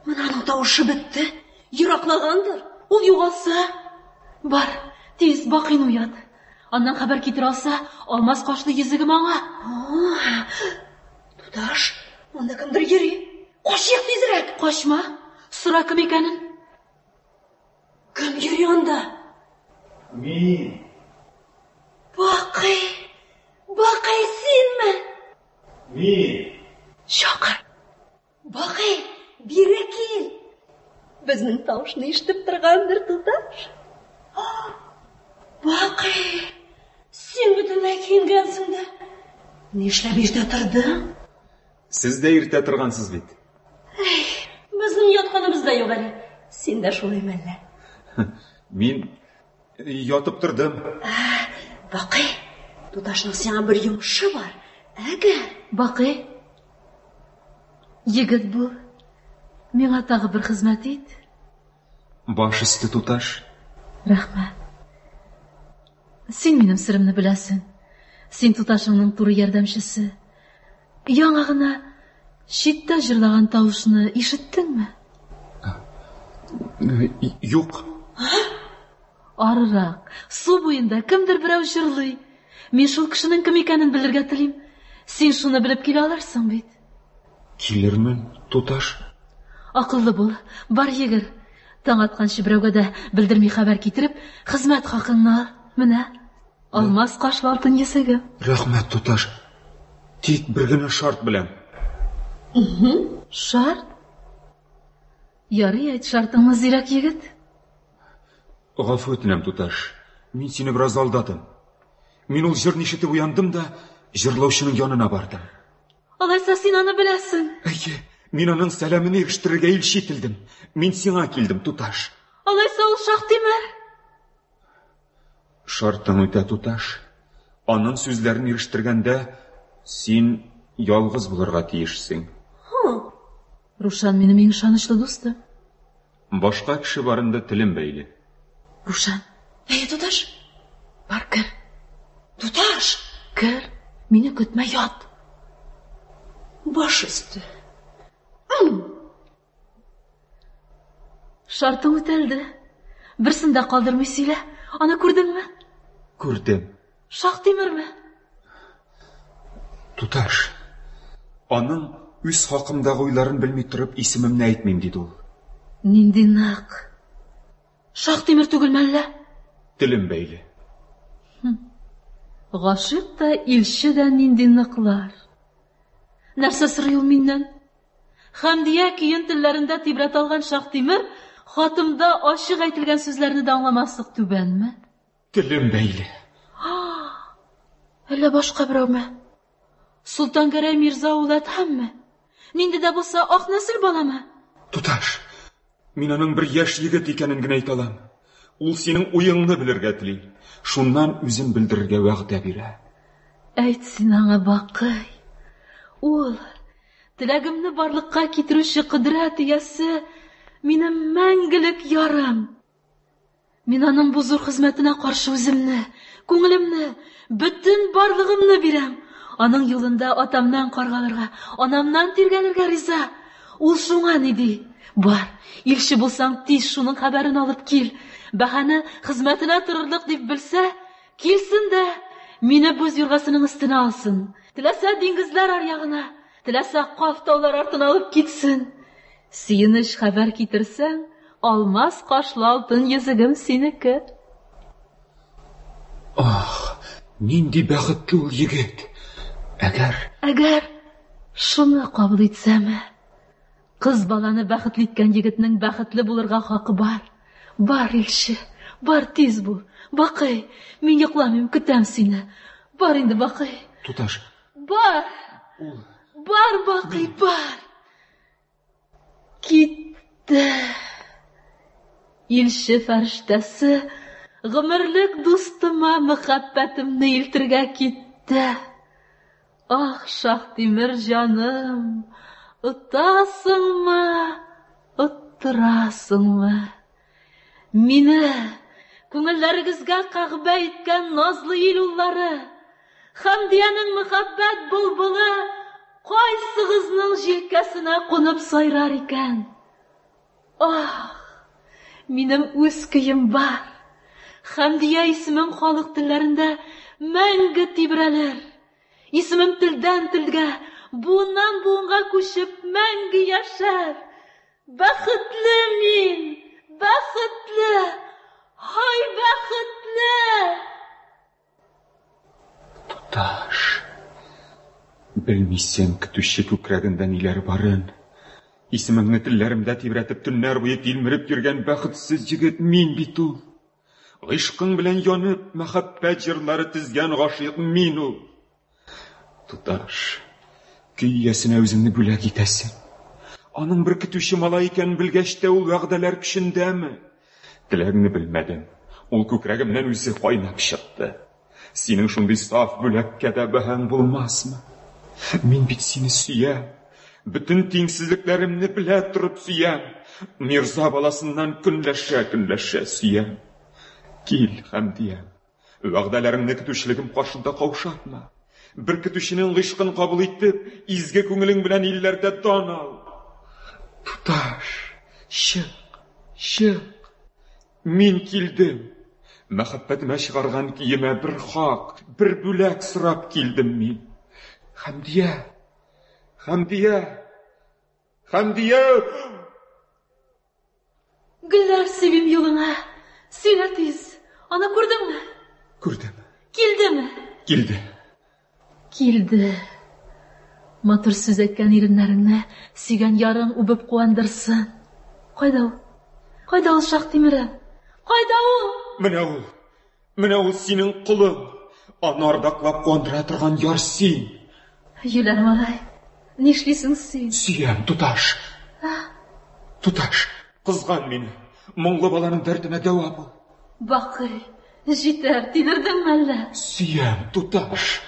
C: Менә аның тавышы бетте. Ераклагандыр.
H: Ул югалса, бар, тиз Бакыйны уят. Аннан хәбәр китерә алса, алмаз кашлы йөзегем аңа.
C: Туташ, монда кемдер йөри. Качыйк тизрәк.
H: Качма, сора кем икәнен.
C: Кем йөри анда?
F: Мин.
C: Бакый! Бакый, синме?
F: Мин.
H: Чакыр.
C: Бакый, бире кил. Безнең тавышны ишетеп торгандыр, туташ. Бакый, син бөтенләй киенгәнсең дә. Нишләп иртә тордың?
D: Сез дә иртә торгансыз бит.
C: Әй, безнең ятканыбыз да юк әле. Син дә шулай мәллә?
D: Мин ятып тордым.
C: Бакый, туташның сиңа бер йомышы бар. Әгәр.
H: Бакый, егет бул. Миңа тагы бер хезмәт ит.
D: Баш өсте, туташ.
H: Рәхмәт. Син минем серемне беләсең. Син туташыңның туры ярдәмчесе. Яңа гына читтә җырлаган тавышны ишеттеңме?
D: Юк.
H: Арырак, су буенда кемдер берәү җырлый. Мин шул кешенең кем икәнен белергә телим. Син шуны белеп килә алырсың бит.
D: Килермен, туташ.
H: Акыллы бул, бар йөгер. Таң атканчы берәүгә дә белдерми хәбәр китереп, хезмәт хакыңны ал. Менә, алмаз кашлы алтын йөзегем.
D: Рәхмәт, туташ. Тик бер генә шарт белән.
H: Шарт? Ярый, әйт шартыңны, зирәк егет.
D: Гафу үтенәм, туташ. Мин сине бераз алдадым. Мин ул җырны ишетеп уяндым да, җырлаучының янына бардым.
H: Алайса син аны беләсең.
D: Әйе, мин аның сәламен ирештерергә илче ителдем. Мин сиңа килдем, туташ.
H: Алайса ул Шахтимер.
D: Шартың үтә, туташ. Аның сүзләрен ирештергәндә син ялгыз булырга тиешсең.
H: Рушан минем иң ышанычлы дустым.
D: Башка кеше барында телем бәйле.
H: Рушан.
E: Әйе, туташ.
H: Бар, кер.
E: Туташ!
H: Кер. Мине көтмә, ят.
E: Баш өсте.
H: Шартың үтәлде. Берсен дә калдырмый сөйлә. Аны күрдеңме?
D: Күрдем.
H: Шахтимерме?
D: Туташ, аның үз хакымдагы уйларын белми торып исемемне әйтмим, диде ул.
H: Нинди нык. Шахтимер түгелме әллә?
D: Телем бәйле.
H: Гашыйк та, илче дә нинди ныклар. Нәрсә сорый ул миннән? Хәмдия көен телләрендә тибрәтә алган Шахтимер хатымда ачык әйтелгән сүзләрне дә аңламаслык түбәнме?
D: Телем бәйле.
H: Әллә башка берәүме? Солтангәрәй Мирза улы Әдһәмме? Нинди дә булса ак нәсел баламы?
D: Туташ, мин аның бер яшь егет икәнен генә әйтә алам. Ул синең уеңны белергә тели. Шуннан үзен белдерергә вәгъдә бирә.
H: Әйт син аңа, Бакый. Ул, теләгемне барлыкка китерүче кодрәт иясе, минем мәңгелек ярым. Мин аның бу зур хезмәтенә каршы үземне, күңелемне, бөтен барлыгымны бирәм. Аның юлында атамнан каргалырга, анамнан тиргәлергә риза. Ул шуңа ни ди? Бар, илче булсаң, тиз шуның хәбәрен алып кил. Бәһане хезмәтенә торырлык дип белсә, килсен дә мине бүз юргасының өстенә алсын. Теләсә диңгезләр аръягына, теләсә Каф таулары артына алып китсен. Сөенеч хәбәр китерсәң, алмаз кашлы алтын йөзегем синеке.
D: Ах, нинди бәхетле ул егет! Әгәр...
H: Әгәр шуны кабул итсәме? Кыз баланы бәхетле иткән егетнең бәхетле булырга хакы бар. Бар, илче, бар, тиз бул. Бакый, мин йокламыйм, көтәм сине. Бар инде, Бакый.
D: Туташ.
H: Бар.
D: Ул.
H: Бар, Бакый, бар. Китте. Илче фәрештәсе гомерлек дустыма мәхәббәтемне илтергә китте. Ах, Шахтимер җаным, отасыңмы, оттырасыңмы? Мине күңелләрегезгә кәгъбә иткән назлы ил уллары, Хәмдиянең мәхәббәт былбылы кайсыгызның җилкәсенә кунып сайрар икән? Ах, минем үз көем бар. Хәмдия исемем халык телләрендә мәңге тибрәлер. Исемем телдән телгә, буыннан буынга күчеп мәңге яшәр. Бәхетле мин! Бәхетле! Һай, бәхетле!
D: Туташ, белмисең көтүче күкрәгендә ниләр барын. Исемеңне телләремдә тибрәтеп төннәр буе тилмереп йөргән бәхетсез егет мин бит ул. Гыйшкың белән янып, мәхәббәт җырлары тезгән гашыйк мин ул. Туташ, көй иясенә үзеңне бүләк итәсең. Аның бер көтүче малай икәнен белгәч тә ул вәгъдәләр көчендәме? Теләгеңне белмәдем. Ул күкрәгемнән үзе кайнап чыкты. Синең шундый саф бүләккә дә бәһаң булмасмы? Мин бит сине сөям. Бөтен тиңсезлекләремне белә торып сөям. Мирза баласыннан көнләшә-көнләшә сөям. Кил, Хәмдиям. Вәгъдәләреңне көтүчелегем каршында каушатма. Бер көтүченең гыйшкын кабул итеп, изге күңелең белән илләрдә дан ал. Туташ, чык, чык. Мин килдем. Мәхәббәтемә чыгарган киемә бер хак, бер бүләк сорап килдем мин. Хәмдия, Хәмдия, Хәмдия!
H: Гөлләр сибим юлыңа. Сөйлә тиз. Аны күрдеңме?
D: Күрдем.
H: Килдеме?
D: Килде.
H: Килде. Матур сүз әйткән иреннәреңне сөйгән ярың үбеп куандырсын. Кайда ул? Кайда ул Шахтимирем? Кайда ул?
D: Менә ул. Менә ул синең колың. Аны ардаклап куандыра торган яр син.
H: Юләр малай, нишлисең син?
D: Сөям, туташ. Туташ, кызган мине. Моңлы баланың дәртенә дәва бул.
H: Бакый, җитәр, тилердеңме әллә?
D: Сөям, туташ.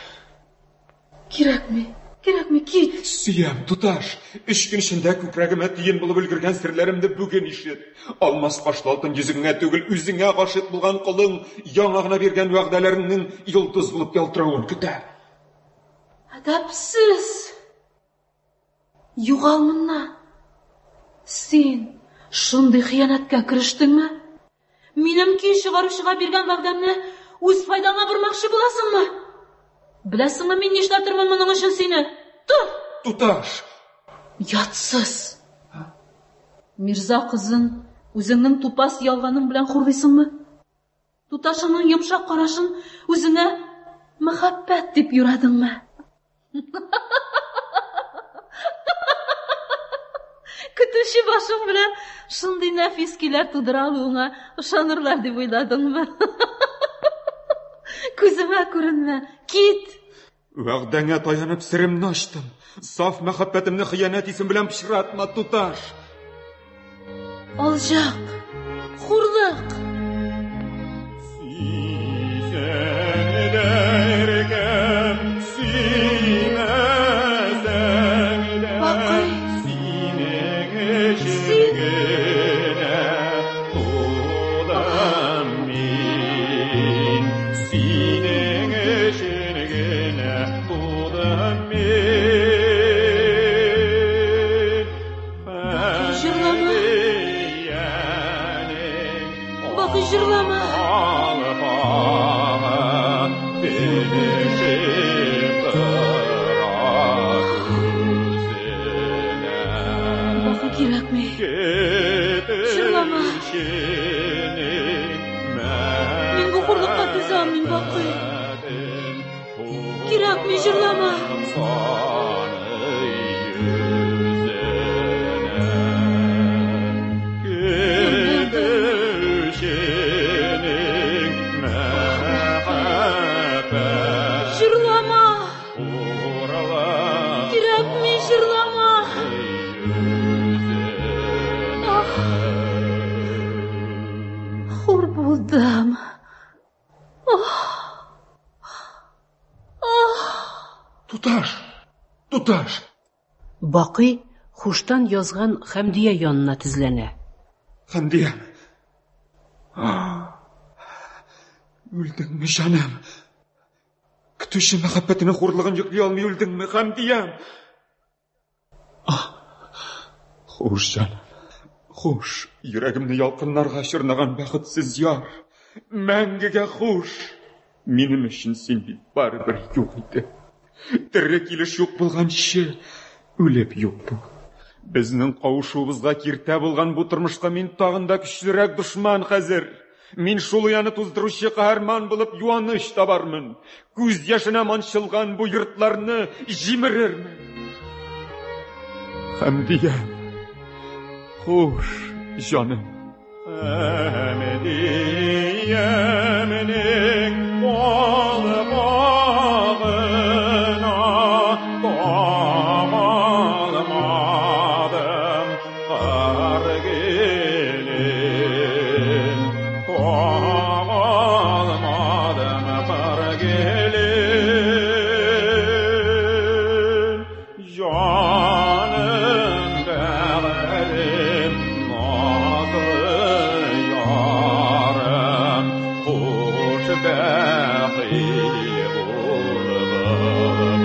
H: Кирәкми, кирәкми, кит.
D: Сөям, туташ. Өч көн эчендә күкрәгемә төен булып өлгергән серләремне бүген ишет. Алмас кашлы алтын йөзегеңә түгел, үзеңә гашыйк булган колың яңа гына биргән вәгъдәләреңнең йолдыз булып ялтыравын көтә.
H: Әдәпсез! Югал моннан! Син шундый хыянәткә керештеңме? Минем көй чыгаручыга биргән вәгъдәмне үз файдаңа бормакчы буласыңмы? Беләсеңме, мин нишләтермен моның өчен сине? Тор!
D: Туташ!
H: Ятсыз! Мирза кызын үзеңнең тупас ялганың белән хурлыйсыңмы? Туташыңның йомшак карашын үзеңә мәхәббәт дип юрадыңмы? Көтүче башың белән шундый нәфис көйләр тудыра алуыңа ышанырлар дип уйладыңмы? Күземә күренмә, кит!
D: Вәгъдәңә таянып серемне ачтым. Саф мәхәббәтемне хыянәт исем белән пычратма, туташ.
H: Алҗак, хурлык. Бакый. Син. Бакый, җырлама. Бакый, җырлама. Бакый, кирәкми. Җырлама. Мин бу хурлыкка түзә алмыйм, Бакый. Кирәкми, җырлама. Җырлама. Кирәкми, җырлама. Ах. Хур булдым. Ах. Ах.
D: Туташ! Туташ!
B: Бакый хуштан язган Хәмдия янына тезләнә.
D: Хәмдия! Үлдеңме, җаным? Көтүче мәхәббәтенең хурлыгын йөкли алмый үлдеңме, Хәмдиям? Хуш, җаным. Хуш, йөрәгемне ялкыннарга чорнаган бәхетсез яр. Мәңгегә хуш. Минем өчен син бит барыбер юк иде. Тере килеш юк булганчы, үлеп юк бул. Безнең кавышуыбызга киртә булган бу тормышка мин тагын да көчлерәк дошман хәзер. Мин шул ояны туздыручы каһарман булып юаныч табармын. Күз яшенә манчылган бу йортларны җимерермен. Хәмдия, хуш, җаным. Хәмдиямнең калпагына тагалмадым кар гөлен. Тагалмадым кар гөлен. Җаным бәгырем, назлы ярым, хуш бәхил бул былбылым.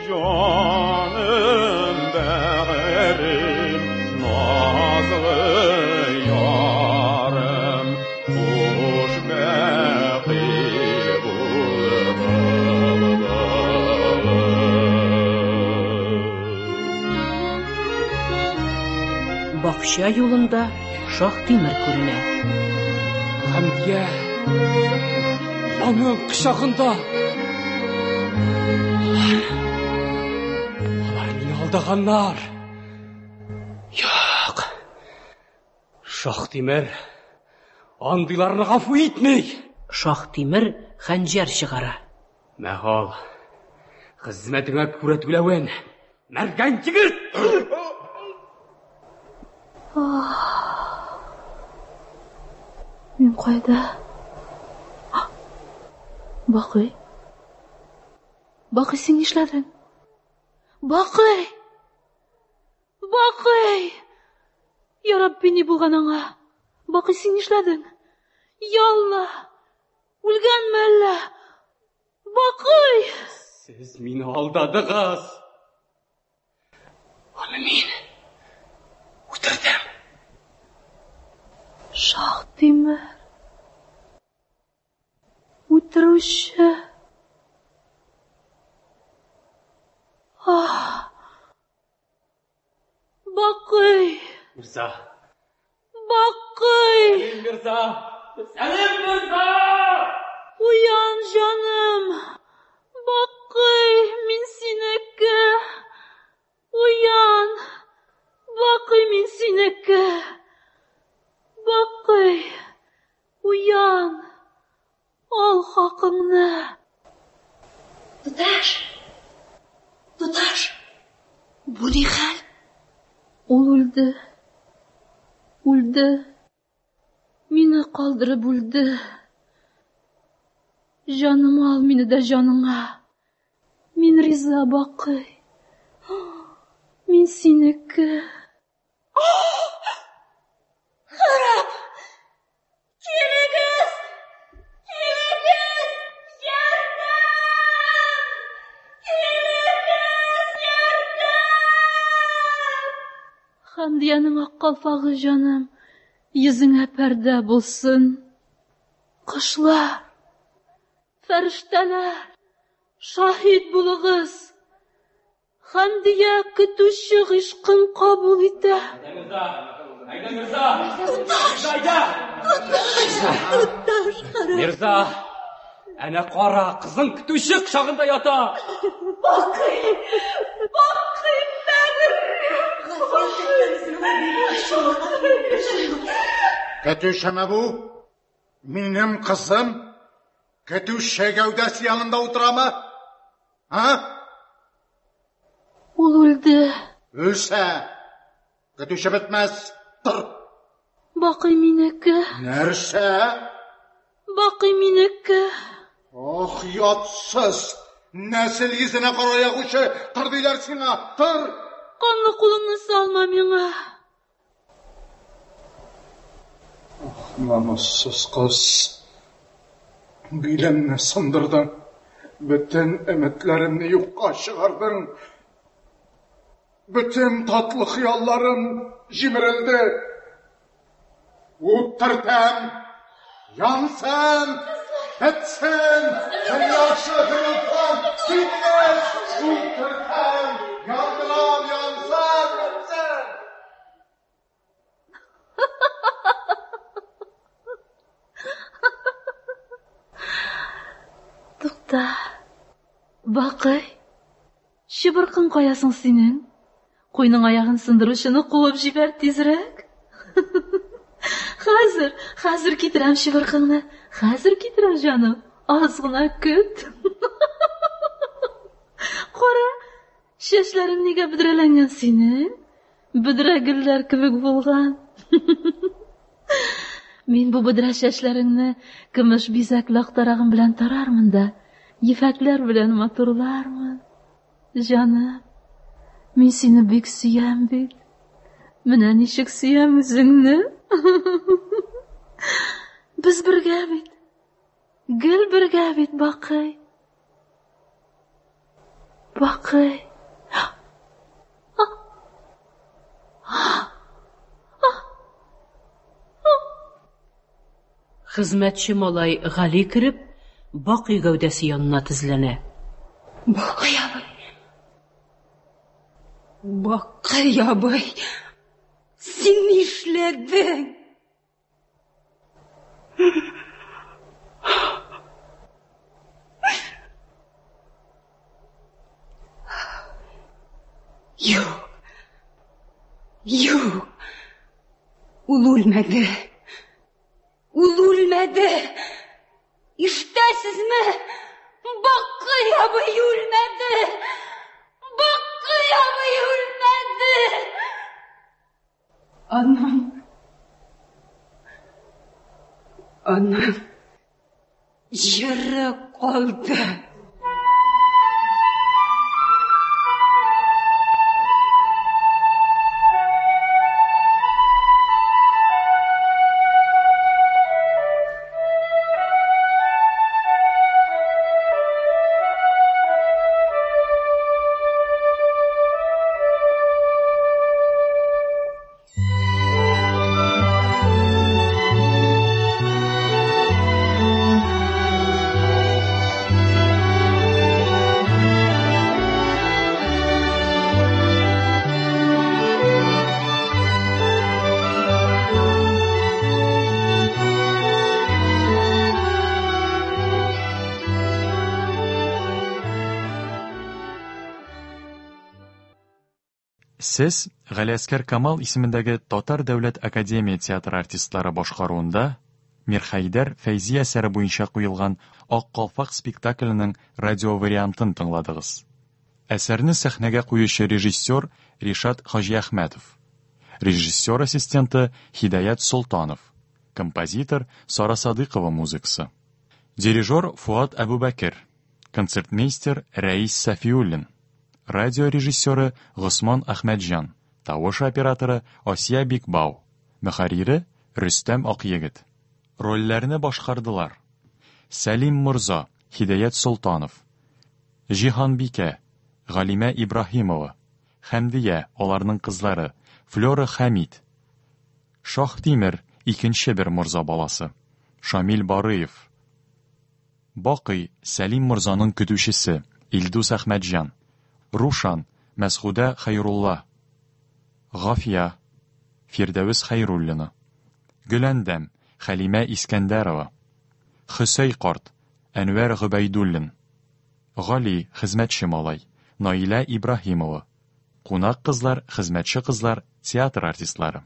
D: Җаным бәгырем, назлы ярым, хуш бәхил бул былбылым.
B: Бакча юлында Шаһтимер күренә.
G: Хәмдия аның кочагында. Алар, алар мине алдаганнар. Юк. Шаһтимер андыйларны гафу итми.
B: Шаһтимер хәнҗәр чыгара.
G: Мә ал. Хезмәтеңә күрә түләвен. Мәргән егет!
H: Мин кайда? Бакый. Бакый, син нишләдең? Бакый! Бакый! Я Рабби, ни булган аңа? Бакый, син нишләдең? Я Алла! Үлгәнме әллә? Бакый!
G: Сез мине алдадыгыз. Аны мин үтердем.
H: Шаһтимер. Үтерүче. Ах! Бакый!
G: Мирза!
H: Бакый!
G: Сәлим Мирза! Сәлим Мирза!
H: Уян, җаным! Бакый, мин синеке! Уян! Бакый, мин синеке! Бакый, уян! Ал хакыңны!
C: Туташ! Туташ! Бу ни хәл?
H: Ул үлде. Үлде. Мине калдырып үлде. Җаным ал мине дә җаныңа. Мин риза, Бакый. Мин синеке.
C: Харап! Килегез! Килегез! Ярдәм! Килегез! Ярдәм!
H: Хәмдиянең ак калфагы, җаным, йөзеңә пәрдә булсын. Кошлар, фәрештәләр, шаһит булыгыз. Хәмдия көтүче гыйшкын кабул итә.
G: Әйдә, Мирза! Туташ! Әйдә!
C: Туташ! Туташ,
G: кара! Мирза! Әнә кара, кызың көтүче кочагында ята!
C: Бакый! Бакый,
K: Көтүчеме бу? Минем кызым көтүче гәүдәсе янында утырамы? А?
H: Ул үлде.
K: Үлсә, көтүче бетмәс. Тор.
H: Бакый минеке.
K: Нәрсә?
H: Бакый минеке.
K: Ох, ятсыз! Нәсел йөзенә кара ягучы, тор диләр сиңа, тор!
H: Канлы кулыңны салма миңа.
F: Ох, намуссыз кыз. Билемне сындырдың. Бөтен өметләремне юкка чыгардың. Бөтен татлы хыялларым җимерелде. Ут төртәм, янсын, бетсен, дөньясы кырылсын, синнән ут төртәм, яндырам, янсын, бетсен.
H: Тукта, Бакый, чыбыркың кая соң синең? Куйның аягын сындыручыны куып җибәр тизрәк. Хәзер, хәзер китерәм чыбыркыңны. Хәзер китерәм, җаным. Аз гына көт. Кара, чәчләрең нигә бөдрәләнгән синең? Бөдрә гөлләр кебек булган. Мин бу бөдрә чәчләреңне көмеш бизәкле актарагым белән тарармын да, ефәкләр белән матурлармын. Җаным, мин сине бик сөям бит. Менә ничек сөям үзеңне. Без бергә бит. Гел бергә бит, Бакый. Бакый.
B: Хезмәтче малай Гали кереп, Бакый гәүдәсе янына тезләнә.
E: Бакый абый. Бакый абый. Син нишләдең? Юк. Юк. Ул үлмәде. Ул үлмәде. Ишетәсезме? Бакый абый үлмәде. Бакый абый үлмәде. Аның Аның җыры калды.
A: Сез Галиәскәр Камал исемендәге Татар дәүләт академия театры артистлары башкаруында Мирхәйдәр Фәйзи әсәре буенча куелган Ак калфак спектакленең радиовариантын тыңладыгыз. Әсәрне сәхнәгә куючы режиссер Ришат Хаҗиәхмәтов. Режиссер ассистенты Хидаят Солтанов. Композитор Сара Садыйкова музыкасы. Дирижер Фуат Әбүбәкер. Концертмейстер Рәис Сафиуллин. Радио режиссеры Госман Әхмәтҗан. Тавыш операторы Асия Бикбау. Мөхәррире Рөстәм Акъегет. Рольләрне башкардылар: Сәлим морза, Һидаят Солтанов. Җиһанбикә, Галимә Ибраһимова. Хәмдия, аларның кызлары, Флера Хәмит. Шаһтимер, икенче бер морза баласы, Шамил Барыев. Бакый, Сәлим морзаның көтүчесе, Илдус Әхмәтҗан. Рушан, Мәсгудә Хәйрулла. Гафия, Фирдәвес Хәйруллина. Гөләндәм, Хәлимә Искәндәрова. Хөсәй карт, Әнвәр Гобәйдуллин. Гали, хезмәтче малай, Наилә Ибраһимова. Кунак кызлар, хезмәтче кызлар, театр артистлары.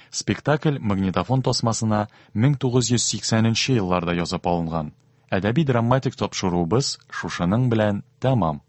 A: Спектакль магнитофон тасмасына 1980 нче елларда язып алынган. Әдәби-драматик тапшыруыбыз шушының белән тәмам.